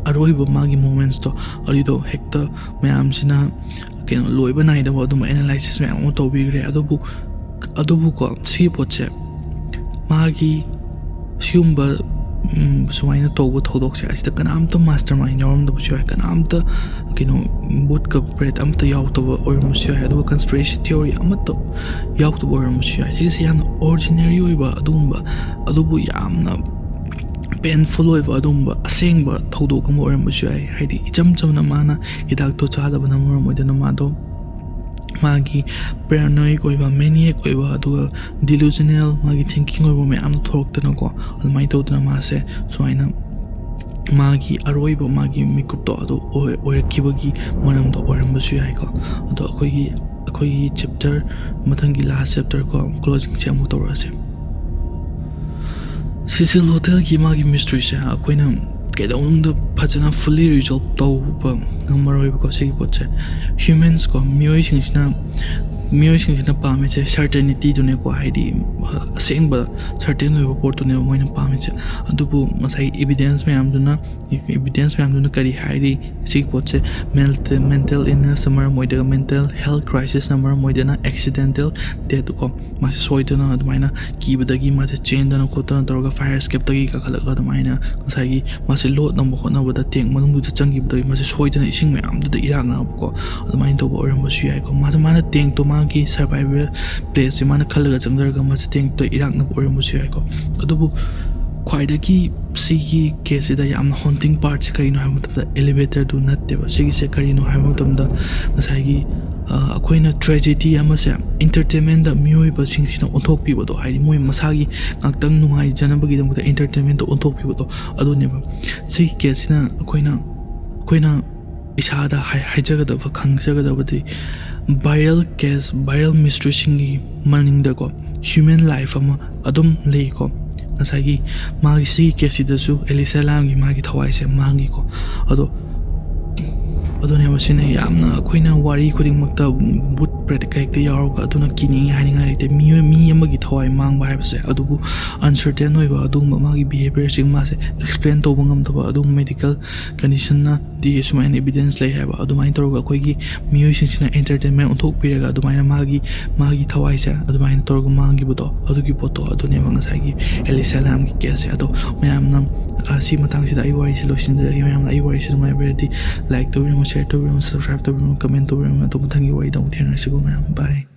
ꯑꯔꯣꯏꯕ ꯃꯥꯒꯤ ꯃꯣꯃꯦꯟꯁꯇꯣ ꯑꯗꯨꯏꯗꯣ ꯍꯦꯛꯇ ꯃꯌꯥꯝꯁꯤꯅ ꯀꯩꯅꯣ ꯂꯣꯏꯕ ꯅꯥꯏꯗꯕ ꯑꯗꯨꯝꯕ ꯑꯦꯅꯥꯂꯥꯏꯁꯤꯁ ꯃꯌꯥꯝ ꯑꯃ ꯇꯧꯕꯤꯈ꯭ꯔꯦ꯫ ꯑꯗꯨꯕꯨ ꯑꯗꯨꯕꯨꯀꯣ ꯁꯤꯒꯤ ꯄꯣꯠꯁꯦ ꯃꯥꯒꯤ ꯁꯤꯒꯨꯝꯕ ꯎꯝ, ꯁꯨꯃꯥꯏꯅ ꯇꯧꯕ ꯊꯧꯗꯣꯛꯁꯦ ꯑꯁꯤꯗ ꯀꯅꯥꯝꯇ ꯃꯥꯁꯇꯔ ꯃꯥꯏꯟ ꯌꯥꯎꯔꯝꯗꯕꯁꯨ ꯌꯥꯏ, ꯀꯅꯥꯝꯇ ꯀꯩꯅꯣ ꯚꯨꯠꯀ ꯄ꯭ꯔꯦꯠ ꯑꯃꯇ ꯌꯥꯎꯗꯕ ꯑꯣꯏꯔꯝꯕꯁꯨ ꯌꯥꯏ, ꯑꯗꯨꯒ ꯀꯟꯁꯄꯤꯔꯦꯁꯤ ꯊꯤꯑꯣꯔꯤ ꯑꯃꯠꯇ ꯌꯥꯎꯗꯕ ꯑꯣꯏꯔꯝꯕꯁꯨ ꯌꯥꯏ꯫ ꯁꯤꯒꯤꯁꯦ ꯌꯥꯝꯅ ꯑꯣꯔꯗꯤꯅꯔꯤ ꯑꯣꯏꯕ ꯑꯗꯨꯒꯨꯝꯕ, ꯑꯗꯨꯕꯨ ꯌꯥꯝꯅ ꯄꯦꯟꯐꯨꯜ ꯑꯣꯏꯕ ꯑꯗꯨꯒꯨꯝꯕ ꯑꯁꯦꯡꯕ ꯊꯧꯗꯣꯛ ꯑꯃ ꯑꯣꯏꯔꯝꯕꯁꯨ ꯌꯥꯏ꯫ ꯍꯥꯏꯗꯤ ꯏꯆꯝ ꯆꯝꯅ ꯃꯥꯅ ꯍꯤꯗꯥꯛꯇꯣ ꯆꯥꯗꯕꯅ ꯃꯔꯝ ꯑꯣꯏꯗꯅ ꯃꯥꯗꯣ ꯃꯥꯒꯤ paranoid ꯑꯣꯏꯕ, maniac ꯑꯣꯏꯕ, ꯑꯗꯨꯒ delusional, ꯃꯥꯒꯤ thinking ꯑꯣꯏꯕ ꯃꯌꯥꯝꯗꯣ ꯊꯣꯛꯂꯛꯇꯅꯀꯣ, ꯑꯗꯨꯃꯥꯏꯅ ꯇꯧꯗꯅ ꯃꯥꯁꯦ ꯁꯨꯃꯥꯏꯅ ꯃꯥꯒꯤ ꯑꯔꯣꯏꯕ ꯃꯥꯒꯤ ꯃꯤꯀꯨꯞꯇꯣ ꯑꯗꯨ ꯑꯣꯏ-, ꯑꯣꯏꯔꯛꯈꯤꯕꯒꯤ ꯃꯔꯝꯗꯣ ꯑꯣꯏꯔꯝꯕꯁꯨ ꯌꯥꯏꯀꯣ꯫ ꯑꯗꯣ ꯑꯩꯈꯣꯏꯒꯤ, ꯑꯩꯈꯣꯏꯒꯤ chapter ꯃꯊꯪꯒꯤ last chapter ꯀꯣ, closingꯁꯦ ꯑꯃꯨꯛ ꯇꯧꯔꯛꯑꯁꯦ꯫ ꯁꯤꯁꯤꯜ ꯍꯣꯇꯦꯜꯒꯤ ꯃꯥꯒꯤ mysteryꯁꯦ ꯑꯩꯈꯣꯏꯅ ꯀꯩꯗꯧꯅꯨꯡꯗ ꯐꯖꯅ fully resolve ꯇꯧꯕ ꯉꯝꯃꯔꯣꯏꯕꯀꯣ꯫ ꯁꯤꯒꯤ ꯄꯣꯠꯁꯦ humans ꯀꯣ, ꯃꯤꯑꯣꯏꯁꯤꯡꯁꯤꯅ, ꯃꯤꯑꯣꯏꯁꯤꯡꯁꯤꯅ ꯄꯥꯝꯃꯤꯁꯦ certaintyꯗꯨꯅꯦꯀꯣ, ꯍꯥꯏꯗꯤ ꯑꯁꯦꯡꯕ certain ꯑꯣꯏꯕ ꯄꯣꯠꯇꯨꯅꯦꯕ ꯃꯣꯏꯅ ꯄꯥꯝꯃꯤꯁꯦ꯫ ꯑꯗꯨꯕꯨ ꯉꯁꯥꯏ evidence ꯃꯌꯥꯝꯗꯨꯅ, evidence ꯃꯌꯥꯝꯗꯨꯅ ꯀꯔꯤ ꯍꯥꯏꯔꯤ? ꯁꯤꯒꯤ ꯄꯣꯠꯁꯦ mental, mental illnessꯅ ꯃꯔꯝ ꯑꯣꯏꯗꯅ, mental health crisisꯅ ꯃꯔꯝ ꯑꯣꯏꯗꯅ accidental death ꯀꯣ, ꯃꯥꯁꯦ ꯁꯣꯏꯗꯅ ꯑꯗꯨꯃꯥꯏꯅ ꯀꯤꯕꯗꯒꯤ ꯃꯥꯁꯦ ꯆꯦꯟꯗꯅ ꯈꯣꯠꯇꯅ ꯇꯧꯔꯒ fire escapeꯇꯒꯤ ꯀꯥꯈꯠꯂꯒ ꯑꯗꯨꯃꯥꯏꯅ ꯉꯁꯥꯏꯒꯤ ꯃꯥꯁꯦ ꯂꯣꯠꯅꯕ ꯍꯣꯠꯅꯕꯗ tank ꯃꯅꯨꯡꯗꯨꯗ ꯆꯪꯈꯤꯕꯗꯒꯤ ꯃꯥꯁꯦ ꯁꯣꯏꯗꯅ ꯏꯁꯤꯡ ꯃꯌꯥꯝꯗꯨꯗ ꯏꯔꯥꯛꯅꯕꯀꯣ, ꯑꯗꯨꯃꯥꯏꯅ ꯇꯧꯕ ꯑꯣꯏꯔꯝꯕꯁꯨ ꯌꯥꯏꯀꯣ꯫ ꯃꯥꯁꯦ, ꯃꯥꯅ tankꯇꯣ ꯃꯥꯒꯤ survival placeꯁꯦ ꯃꯥꯅ ꯈꯜꯂꯒ ꯆꯪꯖꯔꯒ ꯃꯥꯁꯦ tankꯇ ꯏꯔꯥꯛꯅꯕ ꯑꯣꯏꯔꯝꯕꯁꯨ ꯌꯥꯏꯀꯣ꯫ ꯑꯗꯨꯕꯨ ꯈ꯭ꯋꯥꯏꯗꯒꯤ ꯁꯤꯒꯤ caseꯁꯤꯗ ꯌꯥꯝꯅ haunting partꯁꯦ ꯀꯔꯤꯅꯣ ꯍꯥꯏꯕ ꯃꯇꯝꯗ elevatorꯗꯨ ꯅꯠꯇꯦꯕ꯫ ꯁꯤꯒꯤꯁꯦ ꯀꯔꯤꯅꯣ ꯍꯥꯏꯕ ꯃꯇꯝꯗ ꯉꯁꯥꯏꯒꯤ, ꯑ, ꯑꯩꯈꯣꯏꯅ tragedy ꯑꯃꯁꯦ entertainmentꯗ ꯃꯤꯑꯣꯏꯕꯁꯤꯡꯁꯤꯅ ꯑꯣꯟꯊꯣꯛꯄꯤꯕꯗꯣ, ꯍꯥꯏꯗꯤ ꯃꯣꯏ ꯃꯁꯥꯒꯤ ꯉꯥꯛꯇꯪ ꯅꯨꯡꯉꯥꯏꯖꯅꯕꯒꯤꯗꯃꯛꯇ entertainmentꯇ ꯑꯣꯟꯊꯣꯛꯄꯤꯕꯗꯣ ꯑꯗꯨꯅꯦꯕ꯫ ꯁꯤꯒꯤ caseꯁꯤꯅ ꯑꯩꯈꯣꯏꯅ, ꯑꯩꯈꯣꯏꯅ ꯏꯁꯥꯗ ꯍꯥꯏ-, ꯍꯥꯏꯖꯒꯗꯕ, ꯈꯪꯖꯒꯗꯕꯗꯤ viral case, viral mysteryꯁꯤꯡꯒꯤ ꯃꯅꯤꯡꯗꯀꯣ human life ꯑꯃ ꯑꯗꯨꯝ ꯂꯩꯀꯣ꯫ ꯉꯁꯥꯏꯒꯤ ꯃꯥꯒꯤ ꯁꯤꯒꯤ caseꯁꯤꯗꯁꯨ ꯑꯦꯂꯤꯁꯥ ꯂꯥꯝꯒꯤ ꯃꯥꯒꯤ ꯊꯋꯥꯏꯁꯦ ꯃꯥꯡꯉꯤꯀꯣ꯫ ꯑꯗꯣ ꯑꯗꯨꯅꯦꯕ ꯁꯤꯅ ꯌꯥꯝꯅ ꯑꯩꯈꯣꯏꯅ ꯋꯥꯔꯤ ꯈꯨꯗꯤꯡꯃꯛꯇ ꯚꯨꯠ ꯄ꯭ꯔꯦꯠ ꯍꯦꯛꯇ ꯌꯥꯎꯔꯒ ꯑꯗꯨꯅ ꯀꯤꯅꯤꯡꯉꯤ ꯍꯥꯏꯅꯤꯡꯉꯥꯏ ꯂꯩꯇꯦ꯫ ꯃꯤꯑꯣꯏ, ꯃꯤ ꯑꯃꯒꯤ ꯊꯋꯥꯏ ꯃꯥꯡꯕ ꯍꯥꯏꯕꯁꯦ꯫ ꯑꯗꯨꯕꯨ uncertain ꯑꯣꯏꯕ ꯑꯗꯨꯒꯨꯝꯕ ꯃꯥꯒꯤ behaviourꯁꯤꯡ, ꯃꯥꯁꯦ explain ꯇꯧꯕ ꯉꯝꯗꯕ ꯑꯗꯨꯒꯨꯝꯕ medical conditionꯅꯗꯤ ꯁꯨꯃꯥꯏꯅ evidence ꯂꯩ ꯍꯥꯏꯕ꯫ ꯑꯗꯨꯃꯥꯏꯅ ꯇꯧꯔꯒ ꯑꯩꯈꯣꯏꯒꯤ ꯃꯤꯑꯣꯏꯁꯤꯡꯁꯤꯅ entertainment ꯑꯣꯟꯊꯣꯛꯄꯤꯔꯒ ꯑꯗꯨꯃꯥꯏꯅ ꯃꯥꯒꯤ, ꯃꯥꯒꯤ ꯊꯋꯥꯏꯁꯦ ꯑꯗꯨꯃꯥꯏꯅ ꯇꯧꯔꯒ ꯃꯥꯡꯈꯤꯕꯗꯣ, ꯑꯗꯨꯒꯤ ꯄꯣꯠꯇꯣ ꯑꯗꯨꯅꯦꯕ ꯉꯁꯥꯏꯒꯤ ꯑꯦꯂꯤꯁꯥ ꯂꯥꯝꯒꯤ caseꯁꯦ꯫ ꯑꯗꯣ ꯃꯌꯥꯝꯅ, ꯑ, ꯁꯤ ꯃꯇꯥꯡꯁꯤꯗ ꯑꯩ ꯋꯥꯔꯤꯁꯦ ꯂꯣꯏꯁꯤꯟꯖꯔꯒꯦ꯫ ꯃꯌꯥꯝꯅ ꯑꯩ ꯋꯥꯔꯤꯁꯦ ꯅꯨꯡꯉꯥꯏꯕꯤꯔꯗꯤ like ꯇꯧꯕꯤꯔꯝꯃꯨ, share ꯇꯧꯕꯤꯔꯝꯃꯨ, subscribe ꯇꯧꯕꯤꯔꯝꯃꯨ, comment ꯇꯧꯕꯤꯔꯝꯃꯨ꯫ ꯑꯗꯣ ꯃꯊꯪꯒꯤ ꯋꯥꯔꯤꯗ ꯑꯃꯨꯛ ꯊꯦꯡꯅꯔꯁꯤꯀꯣ ꯃꯌꯥꯝ꯫ Bye꯫